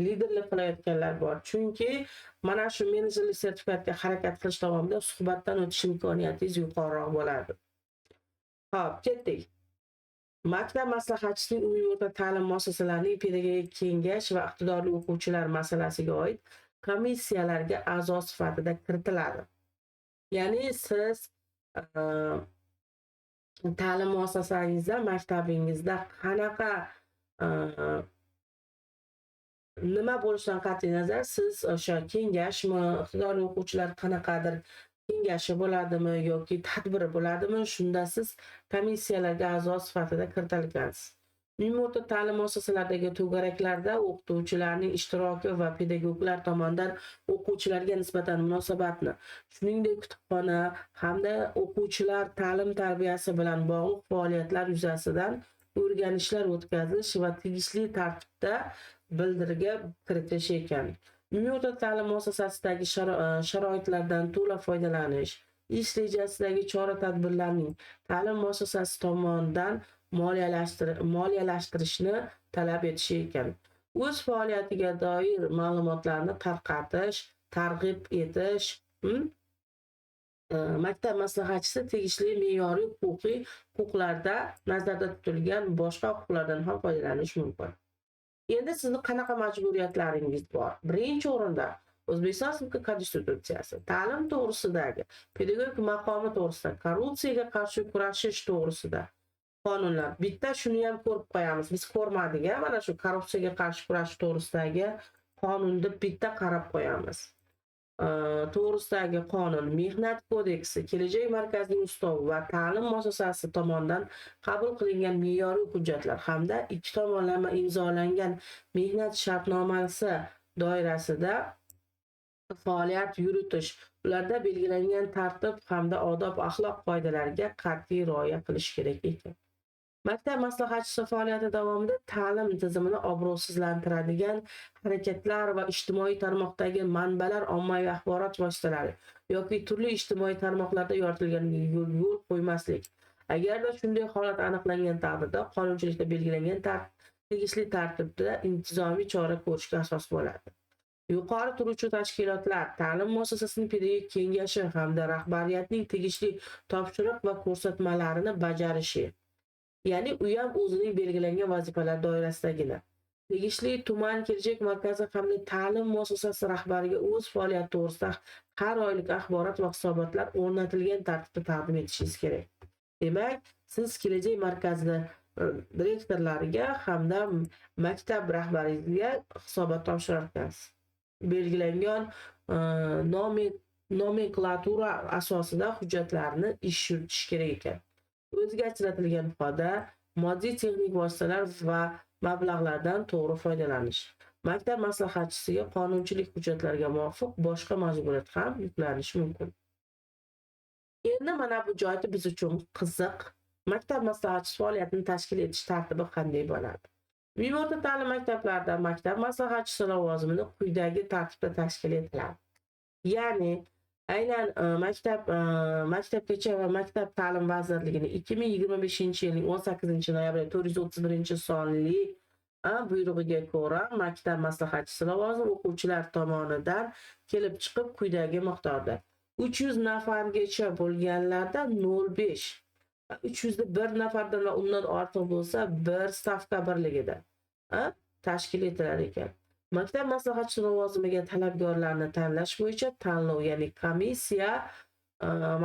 liderlik qilayotganlar bor. Chunki mana shu menejerlik sertifikatiga harakat qilish davomida suhbatdan o'tish imkoniyatingiz yuqoriroq bo'ladi. Xo'p, ketdik. Maktab maslahatchisining umumiy o'rta ta'lim muassasalarining pedagogik kengash va iqtidorli o'quvchilar masalasiga oid komissiyalarga a'zo sifatida kiritiladi. Ya'ni siz ta'lim muassasangizda, maktabingizda qanaqa nima bo'lishidan qat'iy nazar siz o'sha kengashmi, iqtidorli o'quvchilar qanaqadir kengashi bo'ladimi yoki tadbiri bo'ladimi, shunda siz komissiyalarga a'zo sifatida kiritilgansiz. Umumiy o'rta ta'lim muassasalaridagi to'garaklarda o'qituvchilarning ishtiroki va pedagoglar tomonidan o'quvchilarga nisbatan munosabatni, shuningdek kutubxona hamda o'quvchilar ta'lim tarbiyasi bilan bog'liq faoliyatlar yuzasidan o'rganishlar o'tkazish va tegishli tartibda bildirga kiritish ekan. Umumiy o'rta ta'lim muassasasidagi sharoitlardan to'la foydalanish, ish rejasidagi chora-tadbirlarning ta'lim muassasasi tomonidan moliyalashtirishni talab etishi ekan. O'z faoliyatiga doir ma'lumotlarni tarqatish, targ'ib etish, maktab maslahatchisi tegishli me'yoriy huquqiy huquqlarda nazarda tutilgan boshqa huquqlardan ham foydalanish mumkin. Endi sizni qanaqa majburiyatlaringiz bor? Birinchi o'rinda O'zbekiston Respublikasi Konstitutsiyasi, ta'lim to'g'risidagi, pedagogik maqomi to'g'risida, korrupsiyaga qarshi kurashish to'g'risida qonunlar. Bitta shuni ham ko'rib qo'yamiz. Biz ko'rmadik, mana shu korrupsiyaga qarshi kurashish to'g'risidagi qonunni bitta qarab qo'yamiz. To'g'risidagi qonun, Mehnat kodeksi, Kelajak markazining ustovi va ta'lim muassasasi tomonidan qabul qilingan me'yoriy hujjatlar hamda ikki tomonlama imzolangan mehnat shartnomasi doirasida faoliyat yuritish, ularda belgilangan tartib hamda odob axloq qoidalariga qat'iy rioya qilish kerak ekan. Maktab maslahatchisi faoliyati davomida ta'lim tizimini obro'sizlantiradigan harakatlar va ijtimoiy tarmoqdagi manbalar, ommaviy axborot vositalari yoki turli ijtimoiy tarmoqlarda yoritilganiga yo'l qo'ymaslik, Agarda shunday holat aniqlangan taqdirda qonunchilikda belgilangan tegishli tartibda intizomiy chora ko'rishga asos bo'ladi. Yuqori turuvchi tashkilotlar, ta'lim muassasasining pedagogik kengashi hamda rahbariyatning tegishli topshiriq va ko'rsatmalarini bajarishi. Ya'ni u ham o'zining belgilangan vazifalar doirasidagina. Tegishli tuman kelajak markazi hamda ta'lim muassasasi rahbariga o'z faoliyati to'g'risida har oylik axborot va hisobotlar o'rnatilgan tartibda taqdim etishingiz kerak. Demak, siz kelajak markazida direktorlariga hamda maktab rahbariga hisobot topshirar ekansiz. Belgilangan nomenklatura asosida hujjatlarni ish yuritish kerak ekan. O'ziga ajratilgan ifoda, moddiy texnik vositalar va mablag'lardan to'g'ri foydalanish. Maktab maslahatchisiga qonunchilik hujjatlariga muvofiq boshqa majburiyat ham yuklanishi mumkin. Endi mana bu joyda biz uchun qiziq. Maktab maslahatchisi faoliyatini tashkil etish tartibi qanday bo'ladi? Umumiy o'rta ta'lim maktablarida maktab maslahatchisi lavozimini quyidagi tartibda tashkil etiladi. Ya'ni aynan maktabgacha va maktab ta'lim vazirligining 2025-yilning 18-noyabr 431-sonli buyrug'iga ko'ra maktab maslahatchisi lavozimi o'quvchilar tomonidan kelib chiqib quyidagi miqdorda 300 nafargacha bo'lganlarda 0,5, 301 nafardan va undan ortiq bo'lsa 1 stavka birligida tashkil etilar ekan. Maktab maslahatchisi lavozimiga talabgorlarni tanlash bo'yicha tanlov, ya'ni komissiya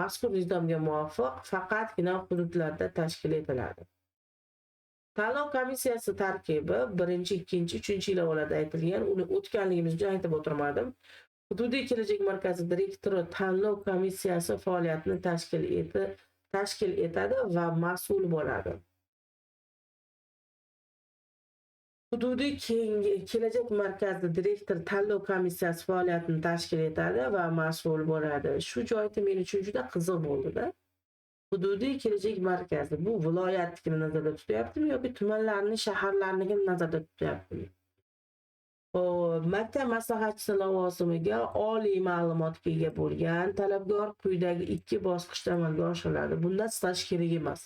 mazkur nizomga muvofiq faqatgina hududlarda tashkil etiladi. Tanlov komissiyasi tarkibi 1, 2, 3 ilovalarda aytilgan, uni o'tganligimiz uchun aytib o'tirmadim. Hududiy kelajak markazi direktori tanlov komissiyasi faoliyatini tashkil etadi va mas'ul bo'ladi. Hududiy kelajak markazi direktori tanlov komissiyasi faoliyatini tashkil etadi va mas'ul bo'ladi. Shu joyda men uchun juda qiziq bo'ldi-da. Hududiy kelajak markazi bu viloyatnikini nazarda tutyaptimi yoki tumanlarni, shaharlarnikini nazarda tutyaptimi? Xo'p, maktab maslahatchisi lavozimiga oliy ma'lumotga ega bo'lgan talabgor quyidagi 2 bosqichda amalga oshiriladi. Bunda staj kerak emas.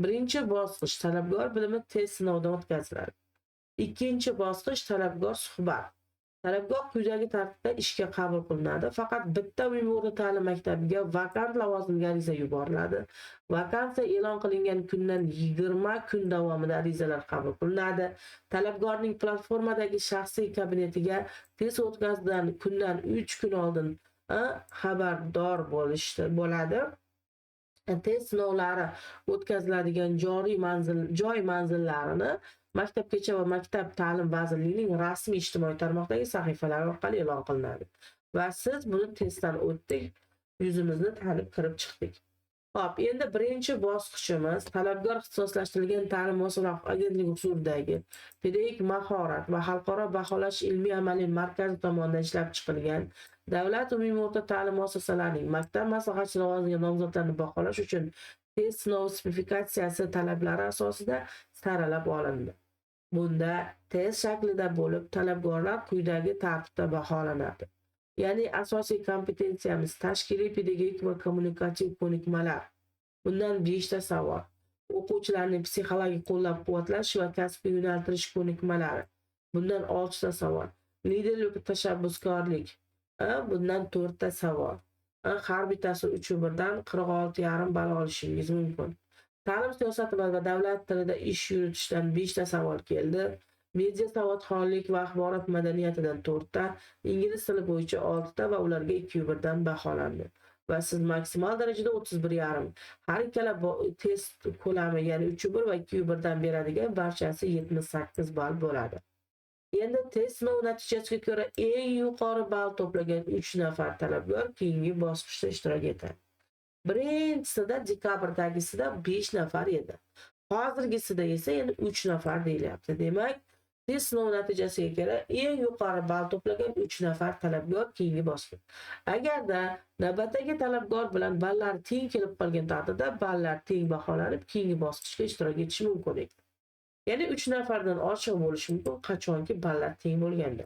Birinchi bosqich talabgor bilimi test sinovidan o'tkaziladi. Ikkinchi bosqich talabgor suhbat. Talabgor quyidagi tartibda ishga qabul qilinadi. Faqat bitta umumiy o'rta ta'lim maktabiga vakant lavozimga ariza yuboriladi. Vakansiya e'lon qilingan kundan 20 kun davomida arizalar qabul qilinadi. Talabgorning platformadagi shaxsiy kabinetiga test o'tkazilgan kundan 3 kun oldin xabardor bo'ladi. Test sinovlari o'tkaziladigan joriy manzil, joy manzillarini Maktabgacha va maktab ta'lim vazirligining rasmiy ijtimoiy tarmoqdagi sahifalari orqali e'lon qilinadi. Va siz buni testdan o'tdik, yuzimizni tanib kirib chiqdik. Xo'p, endi birinchi bosqichimiz talabgor ixtisoslashtirilgan ta'lim muassasalari agentligi huzuridagi pedagogik mahorat va xalqaro baholash ilmiy amaliy markazi tomonidan ishlab chiqilgan davlat umumiy o'rta ta'lim muassasalarining maktab maslahatchi lavozimiga nomzodlarni baholash uchun test sinovi spesifikatsiyasi talablari asosida saralab olindi. Bunda test shaklida bo'lib, talabgorlar quyidagi tartibda baholanadi. Ya'ni asosiy kompetensiyamiz tashkiliy, pedagogik va kommunikativ ko'nikmalar. Bundan 5 ta savol. O'quvchilarning psixologik qo'llab-quvvatlash va kasbga yo'naltirish ko'nikmalari. Bundan 6 ta savol. Liderlik va tashabbuskorlik. Bundan 4 ta savol. Har bittasi 3 birdan 46,5 ball olishingiz mumkin. Ta'lim siyosati va davlat tilida ish yuritishdan 5 ta savol keldi. Media savodxonlik va axborot madaniyatidan 4 ta, ingliz tili bo'yicha 6 ta va ularga 2 birdan baholandi. Va siz maksimal darajada 31,5. Har ikkala test ko'lami, ya'ni 3 bir va 2 birdan beradigan barchasi 78 ball bo'ladi. Endi test sinovi natijasiga ko'ra eng yuqori ball to'plagan 3 nafar talabgor keyingi bosqichda ishtirok etadi. Birinchisida dekabrdagisida 5 nafar edi. Hozirgisida esa endi 3 nafar deyilyapti. Demak, test sinovi natijasiga ko'ra eng yuqori ball to'plagan 3 nafar talabgor keyingi bosqich. Agarda navbatdagi talabgor bilan ballar teng kelib qolgan taqdirda ballar teng baholanib keyingi bosqichga ishtirok etishi mumkin ekan. Ya'ni 3 nafardan oshiq bo'lishi mumkin, qachonki ballar teng bo'lganda.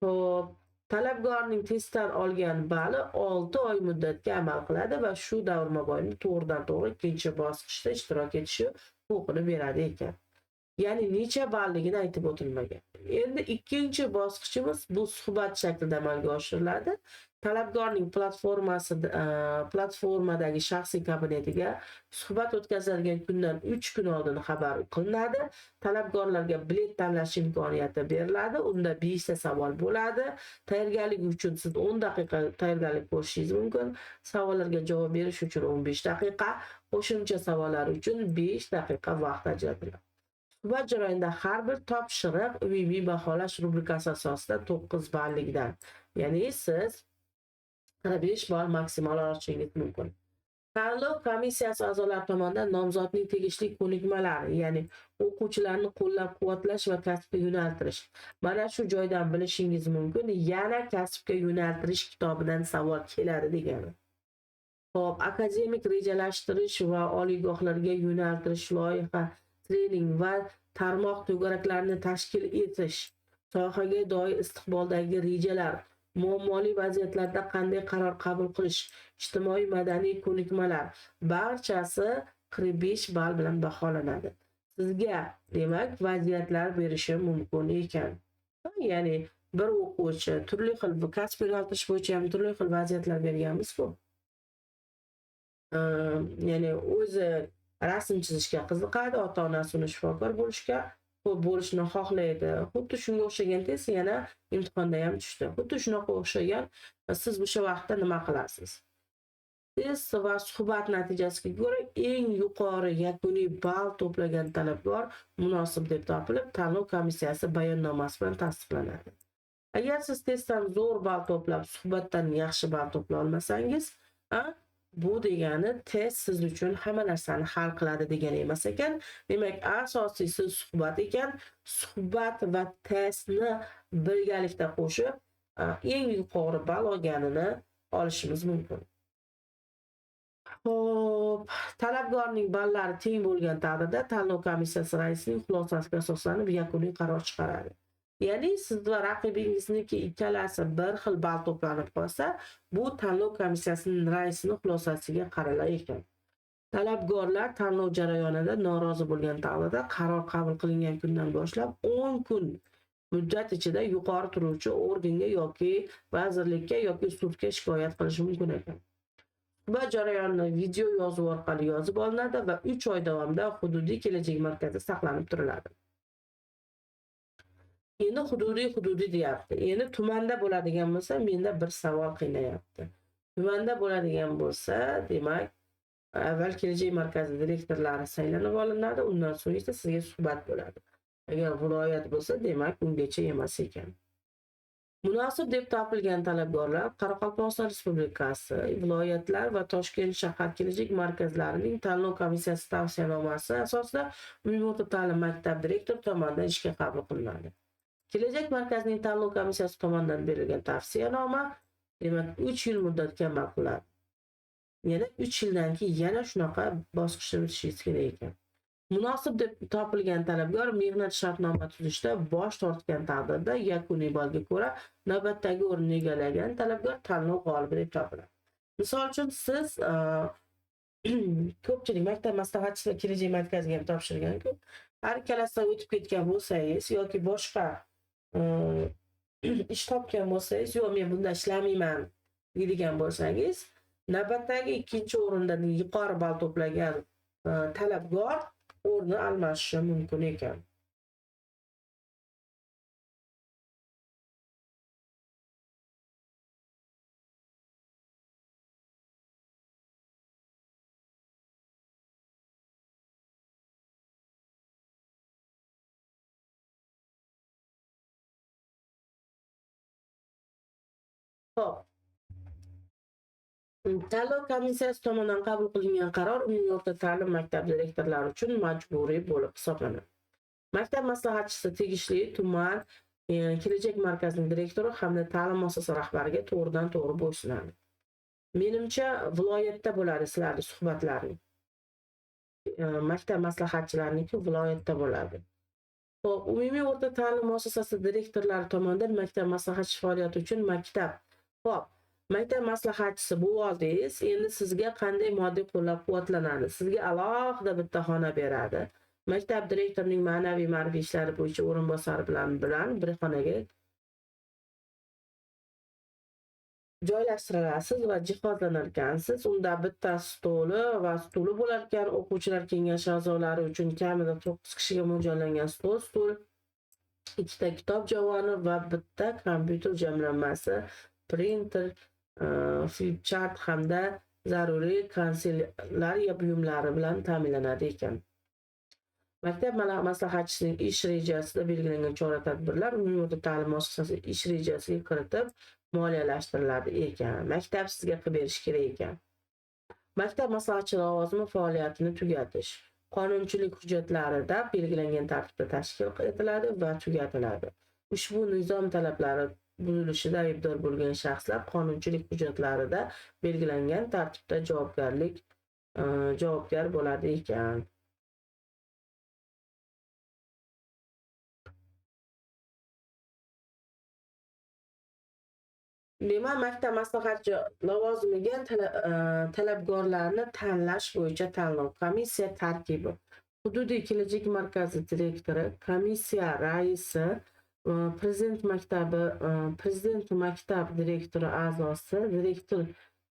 Xo'p, Talabgorning testdan olgan bali 6 oy muddatga amal qiladi va shu davr mobaynida to'g'ridan to'g'ri ikkinchi bosqichda ishtirok etishi huquqini beradi ekan. Ya'ni necha balligini aytib o'tilmagan. Endi ikkinchi bosqichimiz bu suhbat shaklida amalga oshiriladi. Talabgorning platformadagi shaxsiy kabinetiga suhbat o'tkazilgan kundan 3 kun oldin xabar qilinadi. Talabgorlarga bilet tanlash imkoniyati beriladi. Unda 5 ta savol bo'ladi. Tayyorgarlik uchun siz 10 daqiqa tayyorgarlik ko'rishingiz mumkin. Savollarga javob berish uchun 15 daqiqa, qo'shimcha savollar uchun 5 daqiqa vaqt ajratiladi. Suhbat jarayonida har bir topshiriq umumiy baholash rubrikasi asosida 9 ballikdan, ya'ni siz 45 ball maksimal olishingiz mumkin. Tanlov komissiyasi a'zolari tomonidan nomzodning tegishli ko'nikmalari, ya'ni o'quvchilarni qo'llab-quvvatlash va kasbga yo'naltirish. Mana shu joydan bilishingiz mumkin, yana kasbga yo'naltirish kitobidan savol keladi degani. Xo'p, akademik rejalashtirish va oliygohlarga yo'naltirish loyiha, trening va tarmoq to'garaklarini tashkil etish, sohaga doir istiqboldagi rejalar, muammoli vaziyatlarda qanday qaror qabul qilish, ijtimoiy madaniy ko'nikmalar barchasi 45 ball bilan baholanadi. Sizga demak vaziyatlar berishi mumkin ekan. Ya'ni bir o'quvchi turli xil kasb yo'naltirish bo'yicha ham turli xil vaziyatlar berganmiz-ku. Ya'ni o'zi rasm chizishga qiziqadi, ota-onasi uni shifokor bo'lishni xohlaydi. Xuddi shunga o'xshagan test yana imtihonda ham tushdi. Xuddi shunaqa o'xshagan, siz o'sha vaqtda nima qilasiz? Test va suhbat natijasiga ko'ra eng yuqori yakuniy ball to'plagan talabgor munosib deb topilib, tanlov komissiyasi bayonnomasi bilan tasdiqlanadi. Agar siz testdan zo'r ball to'plab, suhbatdan yaxshi ball to'pla olmasangiz, bu degani test siz uchun hamma narsani hal qiladi degani emas ekan. Demak, asosiysi suhbat ekan. Suhbat va testni birgalikda qo'shib, eng yuqori ball olganini olishimiz mumkin. Xo'p, talabgorning ballari teng bo'lgan taqdirda tanlov komissiyasi raisining xulosasiga asoslanib yakuniy qaror chiqaradi. Ya'ni siz va raqibingizniki ikkalasi bir xil ball to'planib qolsa, bu tanlov komissiyasining raisining xulosasiga qaralar ekan. Talabgorlar tanlov jarayonida norozi bo'lgan taqdirda qaror qabul qilingan kundan boshlab 10 kun muddat ichida yuqori turuvchi organga yoki vazirlikka yoki sudga shikoyat qilishi mumkin ekan. Suhbat jarayoni video yozuv orqali yozib olinadi va 3 oy davomida hududiy kelajak markazida saqlanib turiladi. Endi hududiy deyapti. Endi tumanda bo'ladigan bo'lsa, menda bir savol qiynayapti. Tumanda bo'ladigan bo'lsa, demak, avval kelajak markazi direktorlari saylanib olinadi, undan so'ng esa sizga suhbat bo'ladi. Agar viloyat bo'lsa, demak, ungacha emas ekan. Munosib deb topilgan talabgorlar Qoraqalpog'iston Respublikasi, viloyatlar va Toshkent shahar kelajak markazlarining tanlov komissiyasi tavsiyanomasi asosida umumiy o'rta ta'lim maktab direktori tomonidan ishga qabul qilinadi. Kelajak markazining tanlov komissiyasi tomonidan berilgan tavsiyanoma, demak, 3 yil muddatga amal qiladi. Yana 3 yildan keyin yana shunaqa bosqichdan o'tishingiz kerak ekan. Munosib deb topilgan talabgor mehnat shartnoma tuzishda bosh tortgan taqdirda yakuniy ballga ko'ra navbatdagi o'rinni egallagan talabgor tanlov g'olibi deb topiladi. Misol uchun siz ko'pchilik maktab maslahatchisi va kelajak markaziga ham topshirgan-ku. Har ikkalasidan o'tib ketgan bo'lsangiz yoki boshqa ish topgan bo'lsangiz, yo'q men bunda ishlamayman deydigan bo'lsangiz, navbatdagi ikkinchi o'rinda yuqori ball to'plagan talabgor o'rni almashishi mumkin ekan. Xo'p. Tanlov komissiyasi tomonidan qabul qilingan qaror umumiy o'rta ta'lim maktab direktorlari uchun majburiy bo'lib hisoblanadi. Maktab maslahatchisi tegishli tuman kelajak markazining direktori hamda ta'lim muassasasi rahbariga to'g'ridan to'g'ri bo'ysunadi. Menimcha, viloyatda bo'ladi sizlarning suhbatlaring. Maktab maslahatchilarniki viloyatda bo'ladi. Xo'p, umumiy o'rta ta'lim muassasasi direktorlari tomonidan maktab maslahatchi faoliyati uchun maktab. Xo'p, maktab maslahatchisi bo'lib oldingiz, endi sizga qanday moddiy qo'llab-quvvatlanadi? Sizga alohida bitta xona beradi. Maktab direktorining ma'naviy ma'rifiy ishlari bo'yicha o'rinbosari bilan bir xonaga joylashtirilasiz va jihozlanar ekansiz. Unda bitta stoli va stuli bo'lar ekan. O'quvchilar kengashi a'zolari uchun kamida 9 kishiga mo'ljallangan stol, ikkita kitob javoni va bitta kompyuter jamlanmasi, printer, flipchart hamda zaruriy kanselyariya buyumlari bilan ta'minlanadi ekan. Maktab maslahatchisining ish rejasida belgilangan chora-tadbirlar umumiy o'rta ta'lim muassasasi ish rejasiga kiritib moliyalashtiriladi ekan. Maktab sizga qilib berish kerak ekan. Maktab maslahatchi lavozimi faoliyatini tugatish qonunchilik hujjatlarida belgilangan tartibda tashkil etiladi va tugatiladi. Ushbu nizom talablari buzilishida aybdor bo'lgan shaxslar qonunchilik hujjatlarida belgilangan tartibda javobgar bo'ladi ekan. Demak, maktab maslahatchi lavozimiga talabgorlarni tanlash bo'yicha tanlov komissiya tarkibi: hududiy kelajak markazi direktori, komissiya raisi, prezident maktabi, prezident maktab direktori a'zosi, direktor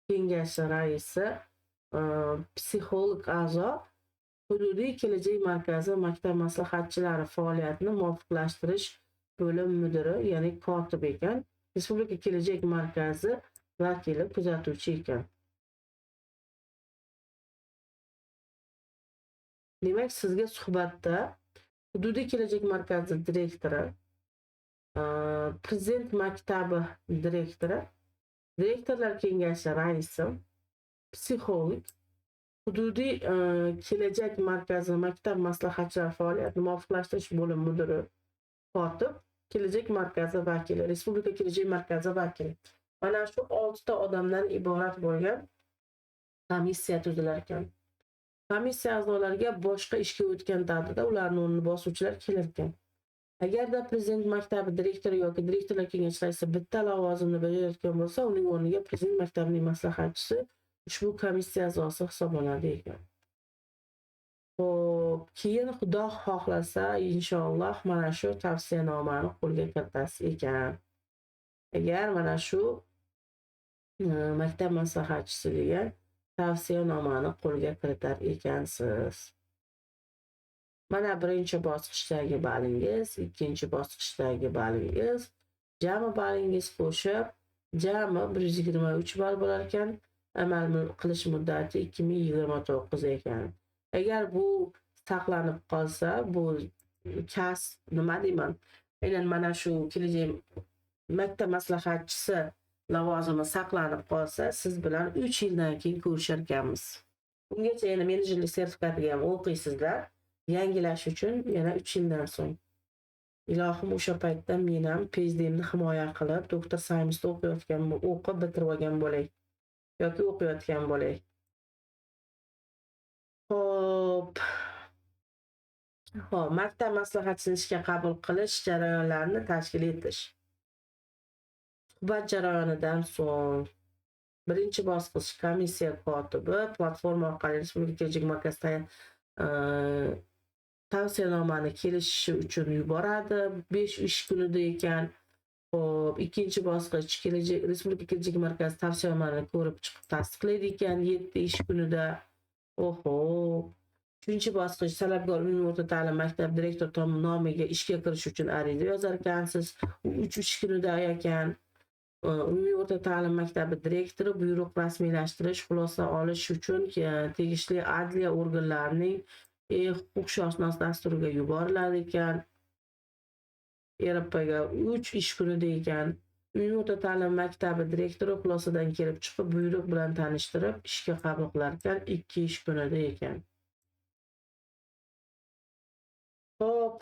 kengashi raisi, psixolog a'zo, hududiy kelajak markazi maktab maslahatchilari faoliyatini muvofiqlashtirish bo'lim mudiri, ya'ni kotib ekan. Respublika kelajak markazi vakili kuzatuvchi ekan. Demak, sizga suhbatda hududiy kelajak markazi direktori, prezident maktabi direktori, direktorlar kengashi raisi, psixolog, hududiy kelajak markazi maktab maslahatchilari faoliyatini muvofiqlashtirish bo'lim mudiri, kotib, kelajak markazi vakili, Respublika kelajak markazi vakili. Mana shu 6 ta odamdan iborat bo'lgan komissiya tuzilar ekan. Komissiya a'zolariga boshqa ishga o'tgan taqdirda ularning o'rnini bosuvchilar kelar ekan. Agarda prezident maktabi direktori yoki direktorlar kengashi raisi bitta lavozimni bajarayotgan bo'lsa, uning o'rniga prezident maktabining maslahatchisi ushbu komissiya a'zosi hisoblanadi ekan. Xo'p, keyin Xudo xohlasa inshaalloh mana shu tavsiyanomani qo'lga kiritasiz ekan. Agar mana shu maktab maslahatchisi degan tavsiyanomani qo'lga kiritar ekansiz. Mana birinchi bosqichdagi balingiz, ikkinchi bosqichdagi balingiz, jami balingiz qo'shib jami 123 ball bo'lar ekan. Amal qilish muddati 2029 ekan. Agar bu saqlanib qolsa, bu kasb, nima deyman, aynan mana shu kelajak maktab maslahatchisi lavozimi saqlanib qolsa, siz bilan 3 yildan keyin ko'rishar ekanmiz. Ungacha yana menejerlik sertifikatiga ham o'qiysizlar, yangilash uchun yana 3 yildan so'ng. Ilohim, o'sha paytda men ham PhDimni himoya qilib, doktor Saymsda o'qiyotgan, o'qib bitirib olgan bo'lay yoki o'qiyotgan bo'lay. Xo'p. Xo'p, maktab maslahatchisini ishga qabul qilish jarayonlarini tashkil etish. Suhbat jarayonidan so'ng birinchi bosqich komissiya kotibi platforma orqali Respublika kelajak markazi tavsiyanomani kelishishi uchun yuboradi. 5 ish kunida ekan. Xo'p, ikkinchi bosqich kelajak Respublika kelajak markazi tavsiyanomani ko'rib chiqib tasdiqlaydi ekan 7 ish kunida. Oho. Uchinchi bosqich talabgor umumiy o'rta ta'lim maktab direktor nomiga ishga kirish uchun ariza yozar ekansiz. U 3 ish kunida ekan. Umumiy o'rta ta'lim maktabi direktori buyruq rasmiylashtirish, xulosa olish uchun tegishli adliya organlarining huquqshunos dasturiga yuboriladi ekan. ERPga 3 ish kunida ekan. Umumiy o'rta ta'lim maktabi direktori xulosadan kelib chiqib buyruq bilan tanishtirib ishga qabul qilar ekan 2 ish kunida ekan. Xo'p,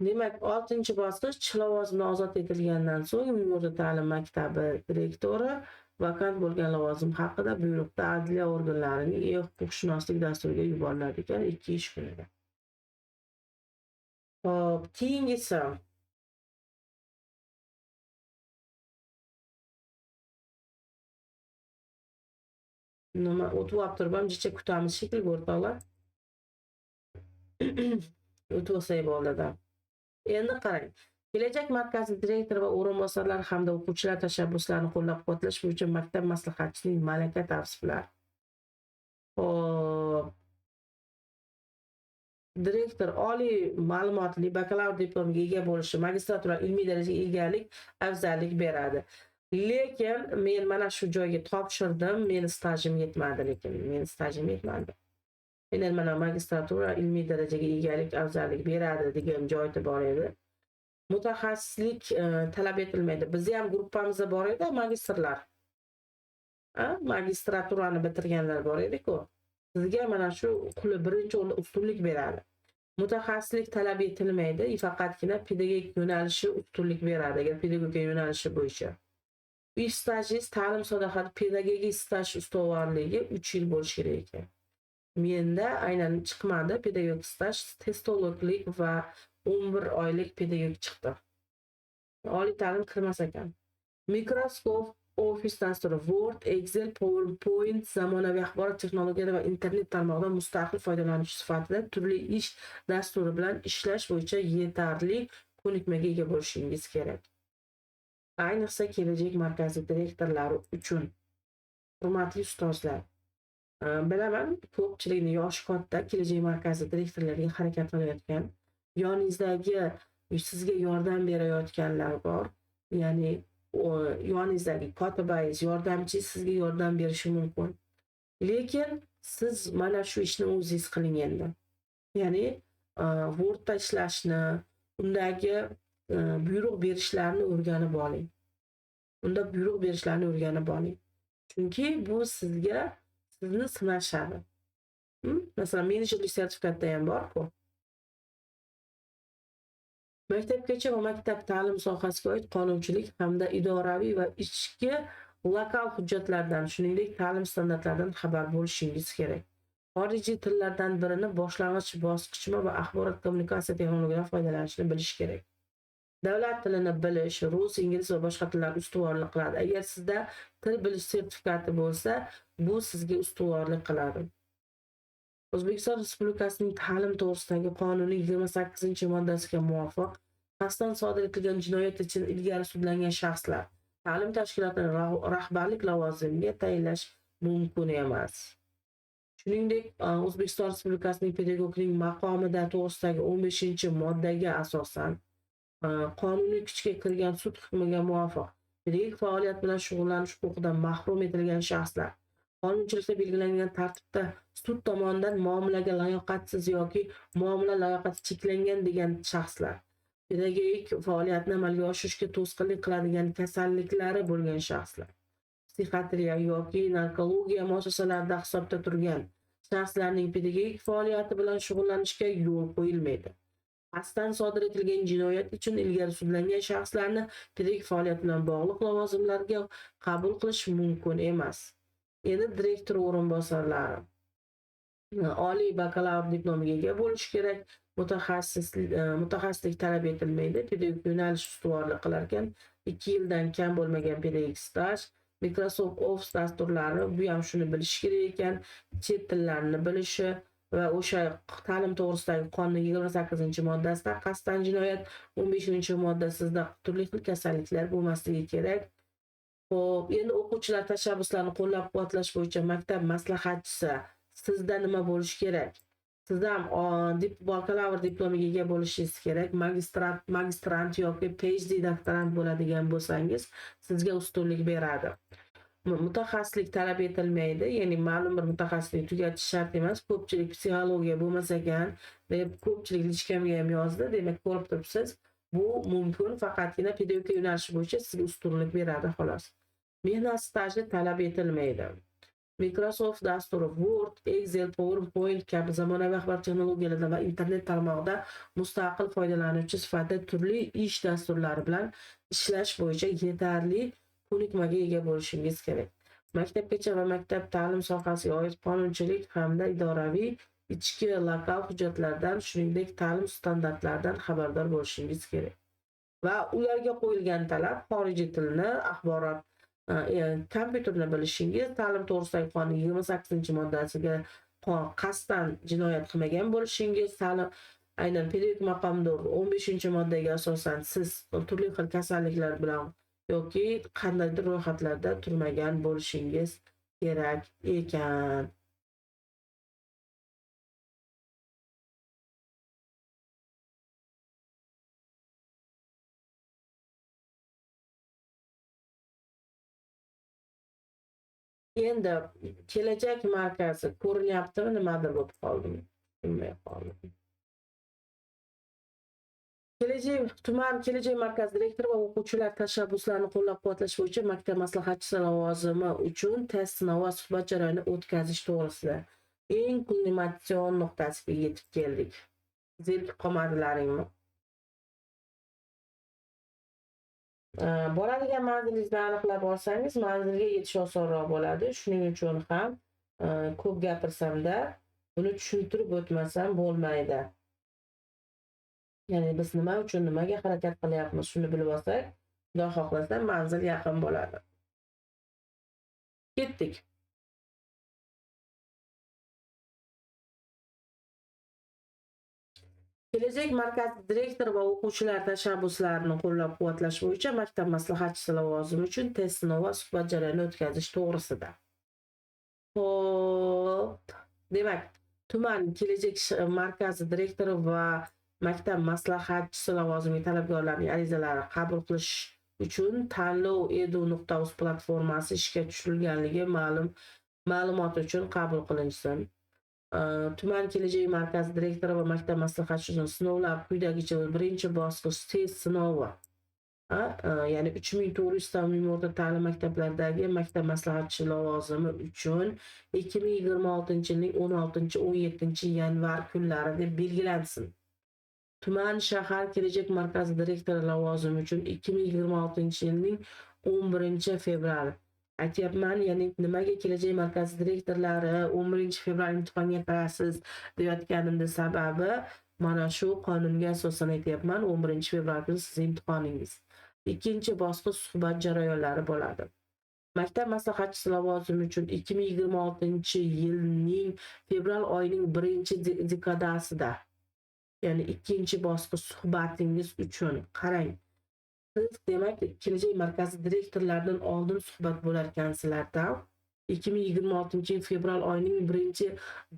demak, 6-bosqich lavozimdan ozod etilgandan so'ng umumiy o'rta ta'lim maktabi direktori vakant bo'lgan lavozim haqida buyruqda adliya organlarining huquqshunoslik dasturiga yuboriladi ekan 2 ish kunida. Xo'p, keyingisi. Nima o'tyapti turib ham jicha kutamiz shekilli, o'rtoqlar. O'tib olsak bo'ladi. Endi qarang. Kelajak markazi direktori va o'rinbosarlar hamda o'quvchilar tashabbuslarini qo'llab-quvvatlash bo'yicha maktab maslahatchisining malaka tavsiflari. Xo'p. Direktor oliy ma'lumotli bakalavr diplomiga ega bo'lishi, magistratura ilmiy darajaga egalik afzallik beradi. Lekin men mana shu joyga topshirdim, meni stajim yetmadi, lekin meni stajim yetmadi. Endi mana magistratura ilmiy darajaga egalik afzallik beradi degan joyda bor edi. Mutaxassislik talab etilmaydi. Bizni ham gruppamizda bor edi magistrlar. Magistraturani bitirganlar bor edi-ku. Sizga mana shu quli birinchi o'rinda ustunlik beradi. Mutaxassislik talab etilmaydi, faqatgina pedagogik yo'nalishi ustunlik beradi, agar pedagogika yo'nalishi bo'yicha. Ish stajingiz ta'lim sohasida pedagogik staj ustuvorligi 3 yil bo'lishi kerak ekan. Menda aynan chiqmadi pedagogik staj, testologlik va 11 oylik pedagog chiqdi. Oliy ta'lim kirmas ekan. Microsoft Office dasturi, Word, Excel, PowerPoint, zamonaviy axborot texnologiyalari va internet tarmog'idan mustaqil foydalanuvchi sifatida turli ish dasturi bilan ishlash bo'yicha yetarli ko'nikmaga ega bo'lishingiz kerak. Ayniqsa kelajak markazi direktorlari uchun. Hurmatli ustozlar, bilaman ko'pchilikni yoshi katta kelajak markazi direktorlariga harakat qilayotgan, yoningizdagi sizga yordam berayotganlar bor. Ya'ni yoningizdagi kotibangiz, yordamchingiz sizga yordam berishi mumkin. Lekin siz mana shu ishni o'zingiz qiling endi. Ya'ni Wordda ishlashni, undagi buyruq berishlarni o'rganib oling. Unda buyruq berishlarni o'rganib oling. Chunki bu sizga, sizni sinashadi. Masalan, menejerlik sertifikatda ham bor-ku. Maktabgacha va maktab ta'lim sohasiga oid qonunchilik hamda idoraviy va ichki lokal hujjatlardan, shuningdek, ta'lim standartlaridan xabar bo'lishingiz kerak. Xorijiy tillardan birini boshlang'ich bosqichma va axborot kommunikatsiya texnologiyalaridan foydalanishni bilish kerak. Davlat tilini bilish, rus, ingliz va boshqa tillar ustuvorlik qiladi. Agar sizda til bilish sertifikati bo'lsa, bu sizga ustuvorlik qiladi. O'zbekiston Respublikasining ta'lim to'g'risidagi qonunning 28-moddasiga muvofiq, qasddan sodir etilgan jinoyat uchun ilgari sudlangan shaxslar ta'lim tashkilotining rahbarlik lavozimiga tayinlash mumkin emas. Shuningdek, O'zbekiston Respublikasining pedagogning maqomida to'g'risidagi 15-moddaga asosan, qonuniy kuchga kirgan sud hukmiga muvofiq pedagogik faoliyat bilan shug'ullanish huquqidan mahrum etilgan shaxslar qonunchilikda belgilangan tartibda sud tomonidan muomalaga layoqatsiz yoki muomala layoqati cheklangan degan shaxslar, pedagogik faoliyatni amalga oshirishga to'sqinlik qiladigan kasalliklari bo'lgan shaxslar, psixiatriya yoki narkologiya muassasalarida hisobda turgan shaxslarning pedagogik faoliyati bilan shug'ullanishga yo'l qo'yilmaydi. Qasddan sodir etilgan jinoyat uchun ilgari sudlangan shaxslarni pedagogik faoliyat bilan bog'liq lavozimlarga qabul qilish mumkin emas. Endi direktor o'rinbosarlari oliy bakalavr diplomiga ega bo'lishi kerak, mutaxassislik talab etilmaydi, pedagogik yo'nalish ustuvorlik qilar ekan, 2 yildan kam bo'lmagan pedagogik staj, Microsoft Office dasturlari, bu ham shuni bilish kerak ekan, chet tillarini bilishi va o'sha ta'lim to'g'risidagi qonunning 28-moddasida qasddan jinoyat, 15-moddasida turli xil kasalliklar bo'lmasligi kerak. Xo'p, endi o'quvchilar tashabbuslarini qo'llab-quvvatlash bo'yicha maktab maslahatchisi sizda nima bo'lishi kerak? Siz ham bakalavr diplomiga ega bo'lishingiz kerak. Magistrant yoki PhD doktorant bo'ladigan bo'lsangiz, sizga ustunlik beradi. Mutaxassislik talab etilmaydi, ya'ni ma'lum bir mutaxassislik tugatish shart emas. Ko'pchilik psixologiya bo'lmasa ekan deb ko'pchilik lichkamga ham yozdi. Demak, ko'rib turibsiz, bu mumkin, faqatgina pedagogika yo'nalishi bo'yicha sizga ustunlik beradi xolos. Mehnat staji talab etilmaydi. Microsoft dasturi, Word, Excel, PowerPoint kabi zamonaviy axborot texnologiyalaridan va internet tarmog'ida mustaqil foydalanuvchi sifatida turli ish dasturlari bilan ishlash bo'yicha yetarli ko'nikmaga ega bo'lishingiz kerak. Maktabgacha va maktab ta'lim sohasiga oid qonunchilik hamda idoraviy, Ichki lokal hujjatlardan, shuningdek, ta'lim standartlaridan xabardor bo'lishingiz kerak. Va ularga qo'yilgan talab xorijiy tilni, axborot, kompyuterni bilishingiz, ta'lim to'g'risidagi qonunning 28-moddasiga qasddan jinoyat qilmagan bo'lishingiz, ta'lim aynan pedagogik maqomda 15-moddaga asosan siz turli xil kasalliklar bilan yoki qandaydir ro'yxatlarda turmagan bo'lishingiz kerak ekan. Endi kelajak markazi ko'rinyaptimi, nimadir bo'lib qoldimi? Tushunmay qoldim. Kelajak tuman kelajak markazi direktori va o'quvchilar tashabbuslarini qo'llab-quvvatlash bo'yicha maktab maslahatchisi lavozimi uchun test sinovi va suhbat jarayonini o'tkazish to'g'risida eng kulminatsion nuqtasiga yetib keldik. Zerikib qolmadilaringmi? Boradigan manzilingizni aniqlab olsangiz, manzilga yetish osonroq bo'ladi. Shuning uchun ham ko'p gapirsamda buni tushuntirib o'tmasam bo'lmaydi. Ya'ni biz nima uchun nimaga harakat qilyapmiz, shuni bilib olsak, Xudo xohlasa manzil yaqin bo'ladi. Ketdik. Kelajak markazi direktori va o'quvchilar tashabbuslarini qo'llab-quvvatlash bo'yicha maktab maslahatchisi lavozimi uchun test sinovi va suhbat jarayonini o'tkazish to'g'risida. Xo'p, demak, tuman kelajak markazi direktori va maktab maslahatchisi lavozimiga talabgorlarning arizalarini qabul qilish uchun tanlov edu.uz platformasi ishga tushirilganligi ma'lumot uchun qabul qilinsin. Tuman kelajak markazi direktori va maktab maslahatchisi uchun sinovlar quyidagicha: birinchi bosqich test sinovi, ya'ni 3400 ta umumiy o'rta ta'lim maktablaridagi maktab maslahatchisi lavozimi uchun 2026-yilning 16-17 yanvar kunlari deb belgilansin. Tuman shahar kelajak markazi direktori lavozimi uchun 2026-yilning 11 fevral. Aytyapman, ya'ni nimaga kelajak markazi direktorlari 11 fevral imtihonga kirasiz deyotganimda sababi mana shu qonunga asosan aytyapman, 11 fevral kuni sizni imtihoningiz. Ikkinchi bosqich suhbat jarayonlari bo'ladi. Maktab maslahatchisi lavozimi uchun 2026 yilning fevral oyining birinchi dekadasida, ya'ni ikkinchi bosqich suhbatingiz uchun, qarang, siz demak kelajak markazi direktorlaridan oldin suhbat bo'larkansizlarda. 2026 yil fevral oyining birinchi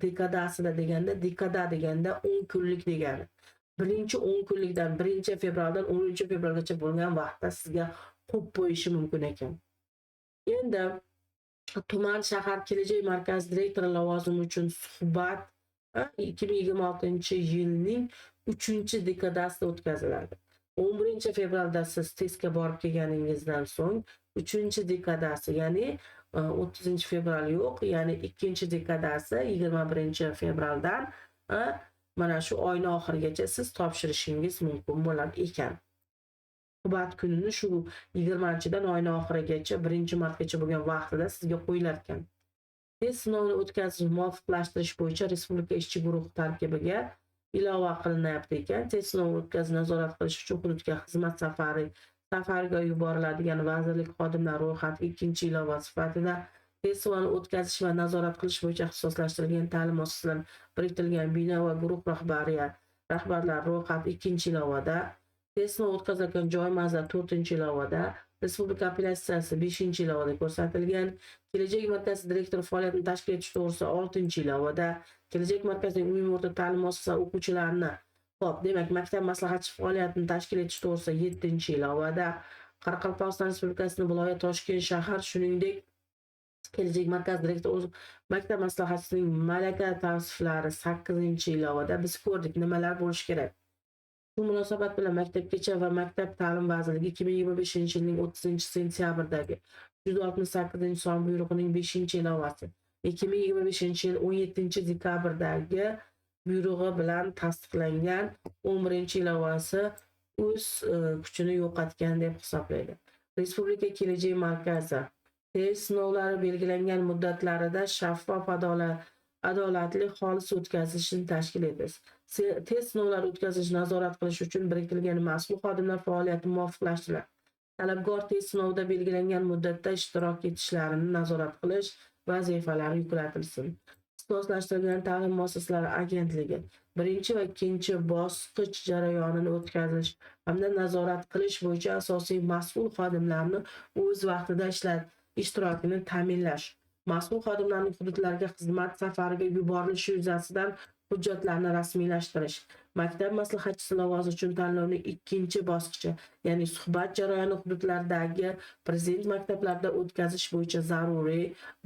dekadasida deganda, dekada deganda 10 kunlik degani. Birinchi 10 kunlikdan 1 fevraldan 10 fevralgacha bo'lgan vaqtda sizga qo'yib qo'yishi mumkin ekan. Endi tuman shahar kelajak markazi direktori lavozimi uchun suhbat 2026 yilning 3 dekadasida o'tkaziladi. 11 fevralda siz testga borib kelganingizdan so'ng 3 dekadasi, ya'ni 30 fevral yo'q, ya'ni ikkinchi dekadasi 21 fevraldan mana shu oyni oxirigacha siz topshirishingiz mumkin bo'lar ekan. Suhbat kunini shu 20-dan oyni oxirigacha 1 martgacha bo'lgan vaqtida sizga qo'yilar ekan. Test sinovini o'tkazish muvofiqlashtirish bo'yicha Respublika ishchi guruhi tarkibiga ilova qilinyapti ekan. Test sinovini o'tkazish nazorat qilish uchun hududga xizmat safariga yuboriladigan vazirlik xodimlari ro'yxati ikkinchi ilova sifatida, test sinovini o'tkazish va nazorat qilish bo'yicha ixtisoslashtirilgan ta'lim muassasalari biriktirilgan bino va guruh rahbarlari ro'yxati ikkinchi ilovada, test sinovi o'tkazilgan joy manzili to'rtinchi ilovada, Respublika apellyatsiyasi beshinchi ilovada ko'rsatilgan, kelajak markazi direktori faoliyatini tashkil etish to'g'risida oltinchi ilovada, kelajak markazining umumiy o'rta ta'lim muassasasi o'quvchilarini, xo'p, demak, maktab maslahatchi faoliyatini tashkil etish to'g'risida yettinchi ilovada, Qoraqalpog'iston Respublikasining viloyat, Toshkent shahar, shuningdek, kelajak markazi direktori o'z maktab maslahatchisining malaka tavsiflari sakkizinchi ilovada biz ko'rdik nimalar bo'lishi kerak. Shu munosabat bilan Maktabgacha va maktab ta'lim vazirligi 2025 yilning 30 sentyabrdagi 368-son buyrug'ining beshinchi ilovasi, 2025 yil 17 dekabrdagi buyrug'i bilan tasdiqlangan 11-ilovasi o'z kuchini yo'qotgan deb hisoblaydi. Respublika kelajak markazi test sinovlari belgilangan muddatlarida shaffof, adolat adolatli, xolis o'tkazilishini tashkil etish. Test sinovlari o'tkazish nazorat qilish uchun biriktirilgan mas'ul xodimlar faoliyati muvofiqlashtiriladi. Talabgor test sinovida belgilangan muddatda ishtirok etishlarini nazorat qilish vazifalari yuklatilsin. Ixtisoslashtirilgan ta'lim muassasalari agentligi birinchi va ikkinchi bosqich jarayonini o'tkazish hamda nazorat qilish bo'yicha asosiy mas'ul xodimlarni o'z vaqtida ishtirokini ta'minlash. Mas'ul xodimlarning hududlarga xizmat safariga yuborilishi yuzasidan hujjatlarni rasmiylashtirish. Maktab maslahatchisi lavozimi uchun tanlovning ikkinchi bosqichi, ya'ni suhbat jarayoni hududlardagi prezident maktablarida o'tkazish bo'yicha zaruriy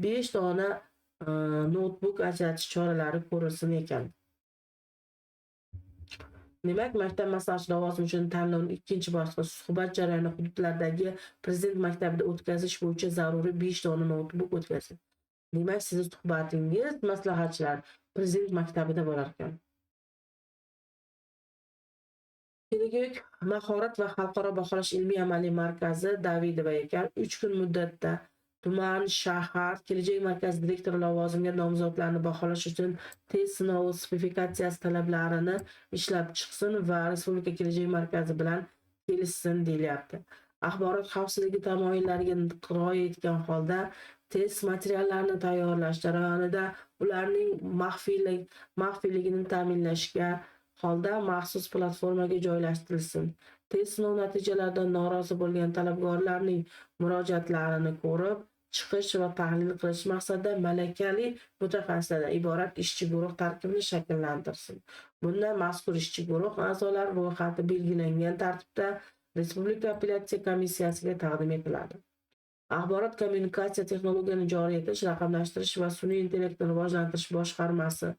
5 dona noutbuk ajratish choralari ko'rilsin ekan. Demak, maktab maslahatchisi lavozimi uchun tanlovning ikkinchi bosqichi suhbat jarayoni hududlardagi prezident maktabida o'tkazish bo'yicha zaruriy 5 dona noutbuk o'tkazilsin. Demak, sizni suhbatingiz maslahatchilar prezident maktabida bo'lar ekan. Pedagogik mahorat va xalqaro baholash ilmiy amaliy markazi Davidova ekan. 3 kun muddatda tuman, shahar, kelajak markazi direktori lavozimiga nomzodlarni baholash uchun test sinovi spesifikatsiyasi talablarini ishlab chiqsin va Respublika kelajak markazi bilan kelishsin deyilyapti. Axborot xavfsizligi tamoyillariga rioya etgan holda test materiallarini tayyorlash jarayonida ularning maxfiyligini ta'minlashga holda maxsus platformaga joylashtirilsin. Test sinov natijalaridan norozi bo'lgan talabgorlarning murojaatlarini ko'rib chiqish va tahlil qilish maqsadida malakali mutaxassislardan iborat ishchi guruh tarkibini shakllantirsin. Bunda mazkur ishchi guruh a'zolari ro'yxati belgilangan tartibda Respublika apellyatsiya komissiyasiga taqdim etiladi. Axborot kommunikatsiya texnologiyalarini joriy etish, raqamlashtirish va sun'iy intellektni rivojlantirish boshqarmasi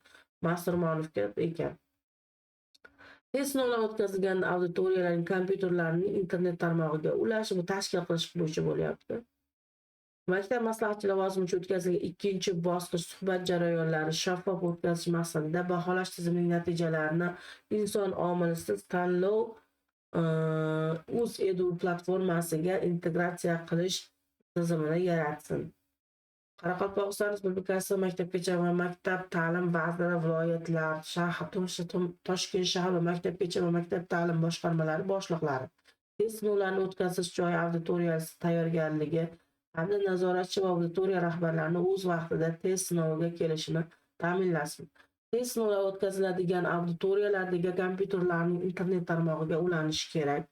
Masurmonovga ekan. Test sinovlar o'tkazilgan auditoriyalarning kompyuterlarining internet tarmog'iga ulash va tashkil qilish bo'yicha bo'lyapti. Maktab maslahatchi lavozimi uchun o'tkazilgan ikkinchi bosqich suhbat jarayonlari shaffof o'tkazish maqsadida baholash tizimining natijalarini inson omilisiz tanlov UzEdu platformasiga integratsiya qilish tizimini yaratsin. Qoraqalpog'iston Respublikasi maktabgacha va maktab ta'lim vaziri, viloyatlar, shahar, Toshkent shahar va maktabgacha va maktab ta'lim boshqarmalari boshliqlari test sinovlarini o'tkazish joyi auditoriyasi tayyorgarligi hamda nazoratchi va auditoriya rahbarlarini o'z vaqtida test sinoviga kelishini ta'minlasin. Test sinovlari o'tkaziladigan auditoriyalardagi kompyuterlarning internet tarmog'iga ulanishi kerak.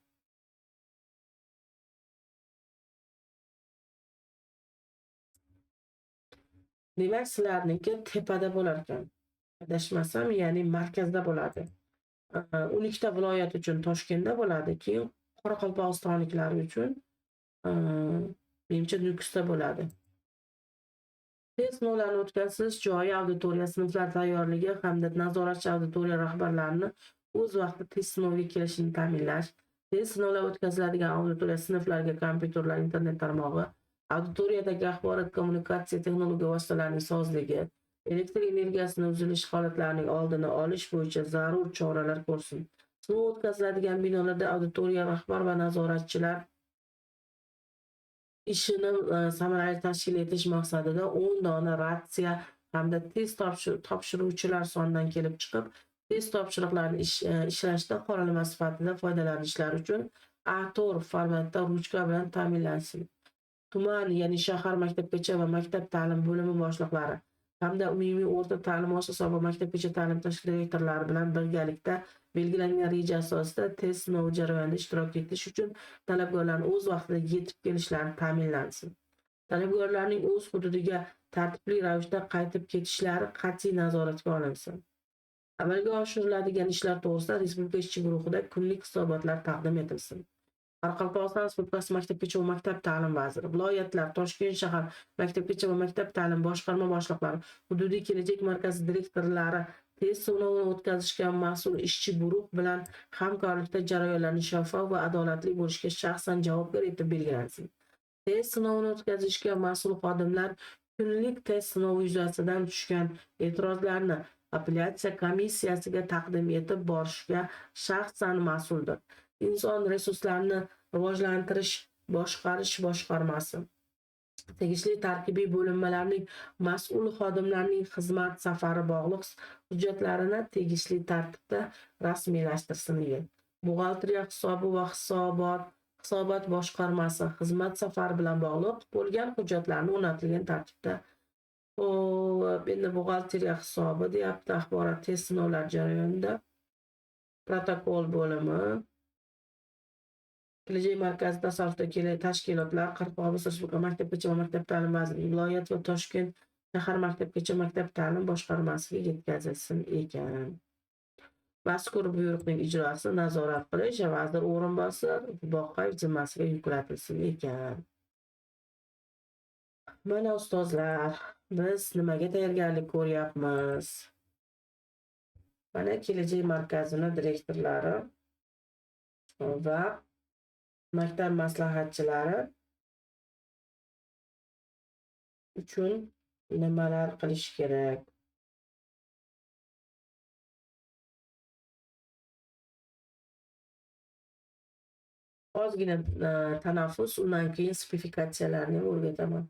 Demak, sizlarniki tepada bo'lar ekan. Adashmasam, ya'ni markazda bo'ladi. 12 ta viloyat uchun Toshkentda bo'ladi, keyin Qoraqalpog'istonliklar uchun menimcha Nukusda bo'ladi. Test sinovlarini o'tkazish joyi auditoriya, sinflar tayyorligi hamda nazoratchi auditoriya rahbarlarini o'z vaqtida test sinoviga kelishini ta'minlash, test sinovlari o'tkaziladigan auditoriya sinflarga kompyuterlar, internet tarmog'i, auditoriyadagi axborot kommunikatsiya texnologiya vositalarining sozligi, elektr energiyasini uzilish holatlarining oldini olish bo'yicha zarur choralar ko'rsin. Sinov o'tkaziladigan binolarda auditoriya rahbar va nazoratchilar ishini samarali tashkil etish maqsadida 10 dona ratsiya hamda test topshiruvchilar sonidan kelib chiqib, test topshiriqlarini ishlashda qoralama sifatida foydalanishlari uchun A4 formatda ruchka bilan ta'minlansin. Tuman, ya'ni shahar maktabgacha va maktab ta'lim bo'limi boshliqlari hamda umumiy o'rta ta'lim muassasasi va maktabgacha ta'lim tashkiloti direktorlari bilan birgalikda belgilangan reja asosida test sinovi jarayonida ishtirok etish uchun talabgorlarning o'z vaqtida yetib kelishlari ta'minlansin. Talabgorlarning o'z hududiga tartibli ravishda qaytib ketishlari qat'iy nazoratga olinsin. Amalga oshiriladigan ishlar to'g'risida Respublika ishchi guruhida kunlik hisobotlar taqdim etilsin. Qoraqalpog'iston Respublikasi maktabgacha va maktab ta'lim vaziri, viloyatlar, Toshkent shahar maktabgacha va maktab ta'lim boshqarma boshliqlari, hududiy kelajak markazi direktorlari test sinovini o'tkazishga mas'ul ishchi guruh bilan hamkorlikda jarayonlarni shaffof va adolatli bo'lishiga shaxsan javobgar etib belgilansin. Test sinovini o'tkazishga mas'ul xodimlar kunlik test sinovi yuzasidan tushgan e'tirozlarni apellyatsiya komissiyasiga taqdim etib borishga shaxsan mas'uldir. Inson resurslarini rivojlantirish boshqarish boshqarmasi Tegishli tarkibiy bo'linmalarning mas'ul xodimlarining xizmat safari bog'liq hujjatlarini tegishli tartibda rasmiylashtirsin degan. Buxgalteriya hisobi va hisobot boshqarmasi xizmat safari bilan bog'liq bo'lgan hujjatlarni o'rnatilgan tartibda. Xo'p, endi buxgalteriya hisobi deyapti, axborot test sinovlar jarayonida protokol bo'limi, Kelajak markazi tasarrufidagi tashkilotlar, Qoraqalpog'iston Respublika maktabgacha va maktab ta'limi vazirligi, viloyat va Toshkent shahar maktabgacha maktab ta'lim boshqarmasiga yetkazilsin ekan. Mazkur buyruqning ijrosini nazorat qilish vazir o'rinbosari Boqayev zimmasiga yuklatilsin ekan. Mana ustozlar, biz nimaga tayyorgarlik ko'ryapmiz? Mana Kelajak markazini direktorlari va maktab maslahatchilari uchun nimalar qilish kerak? Ozgina tanaffus, undan keyin spesifikatsiyalarni o'rgataman.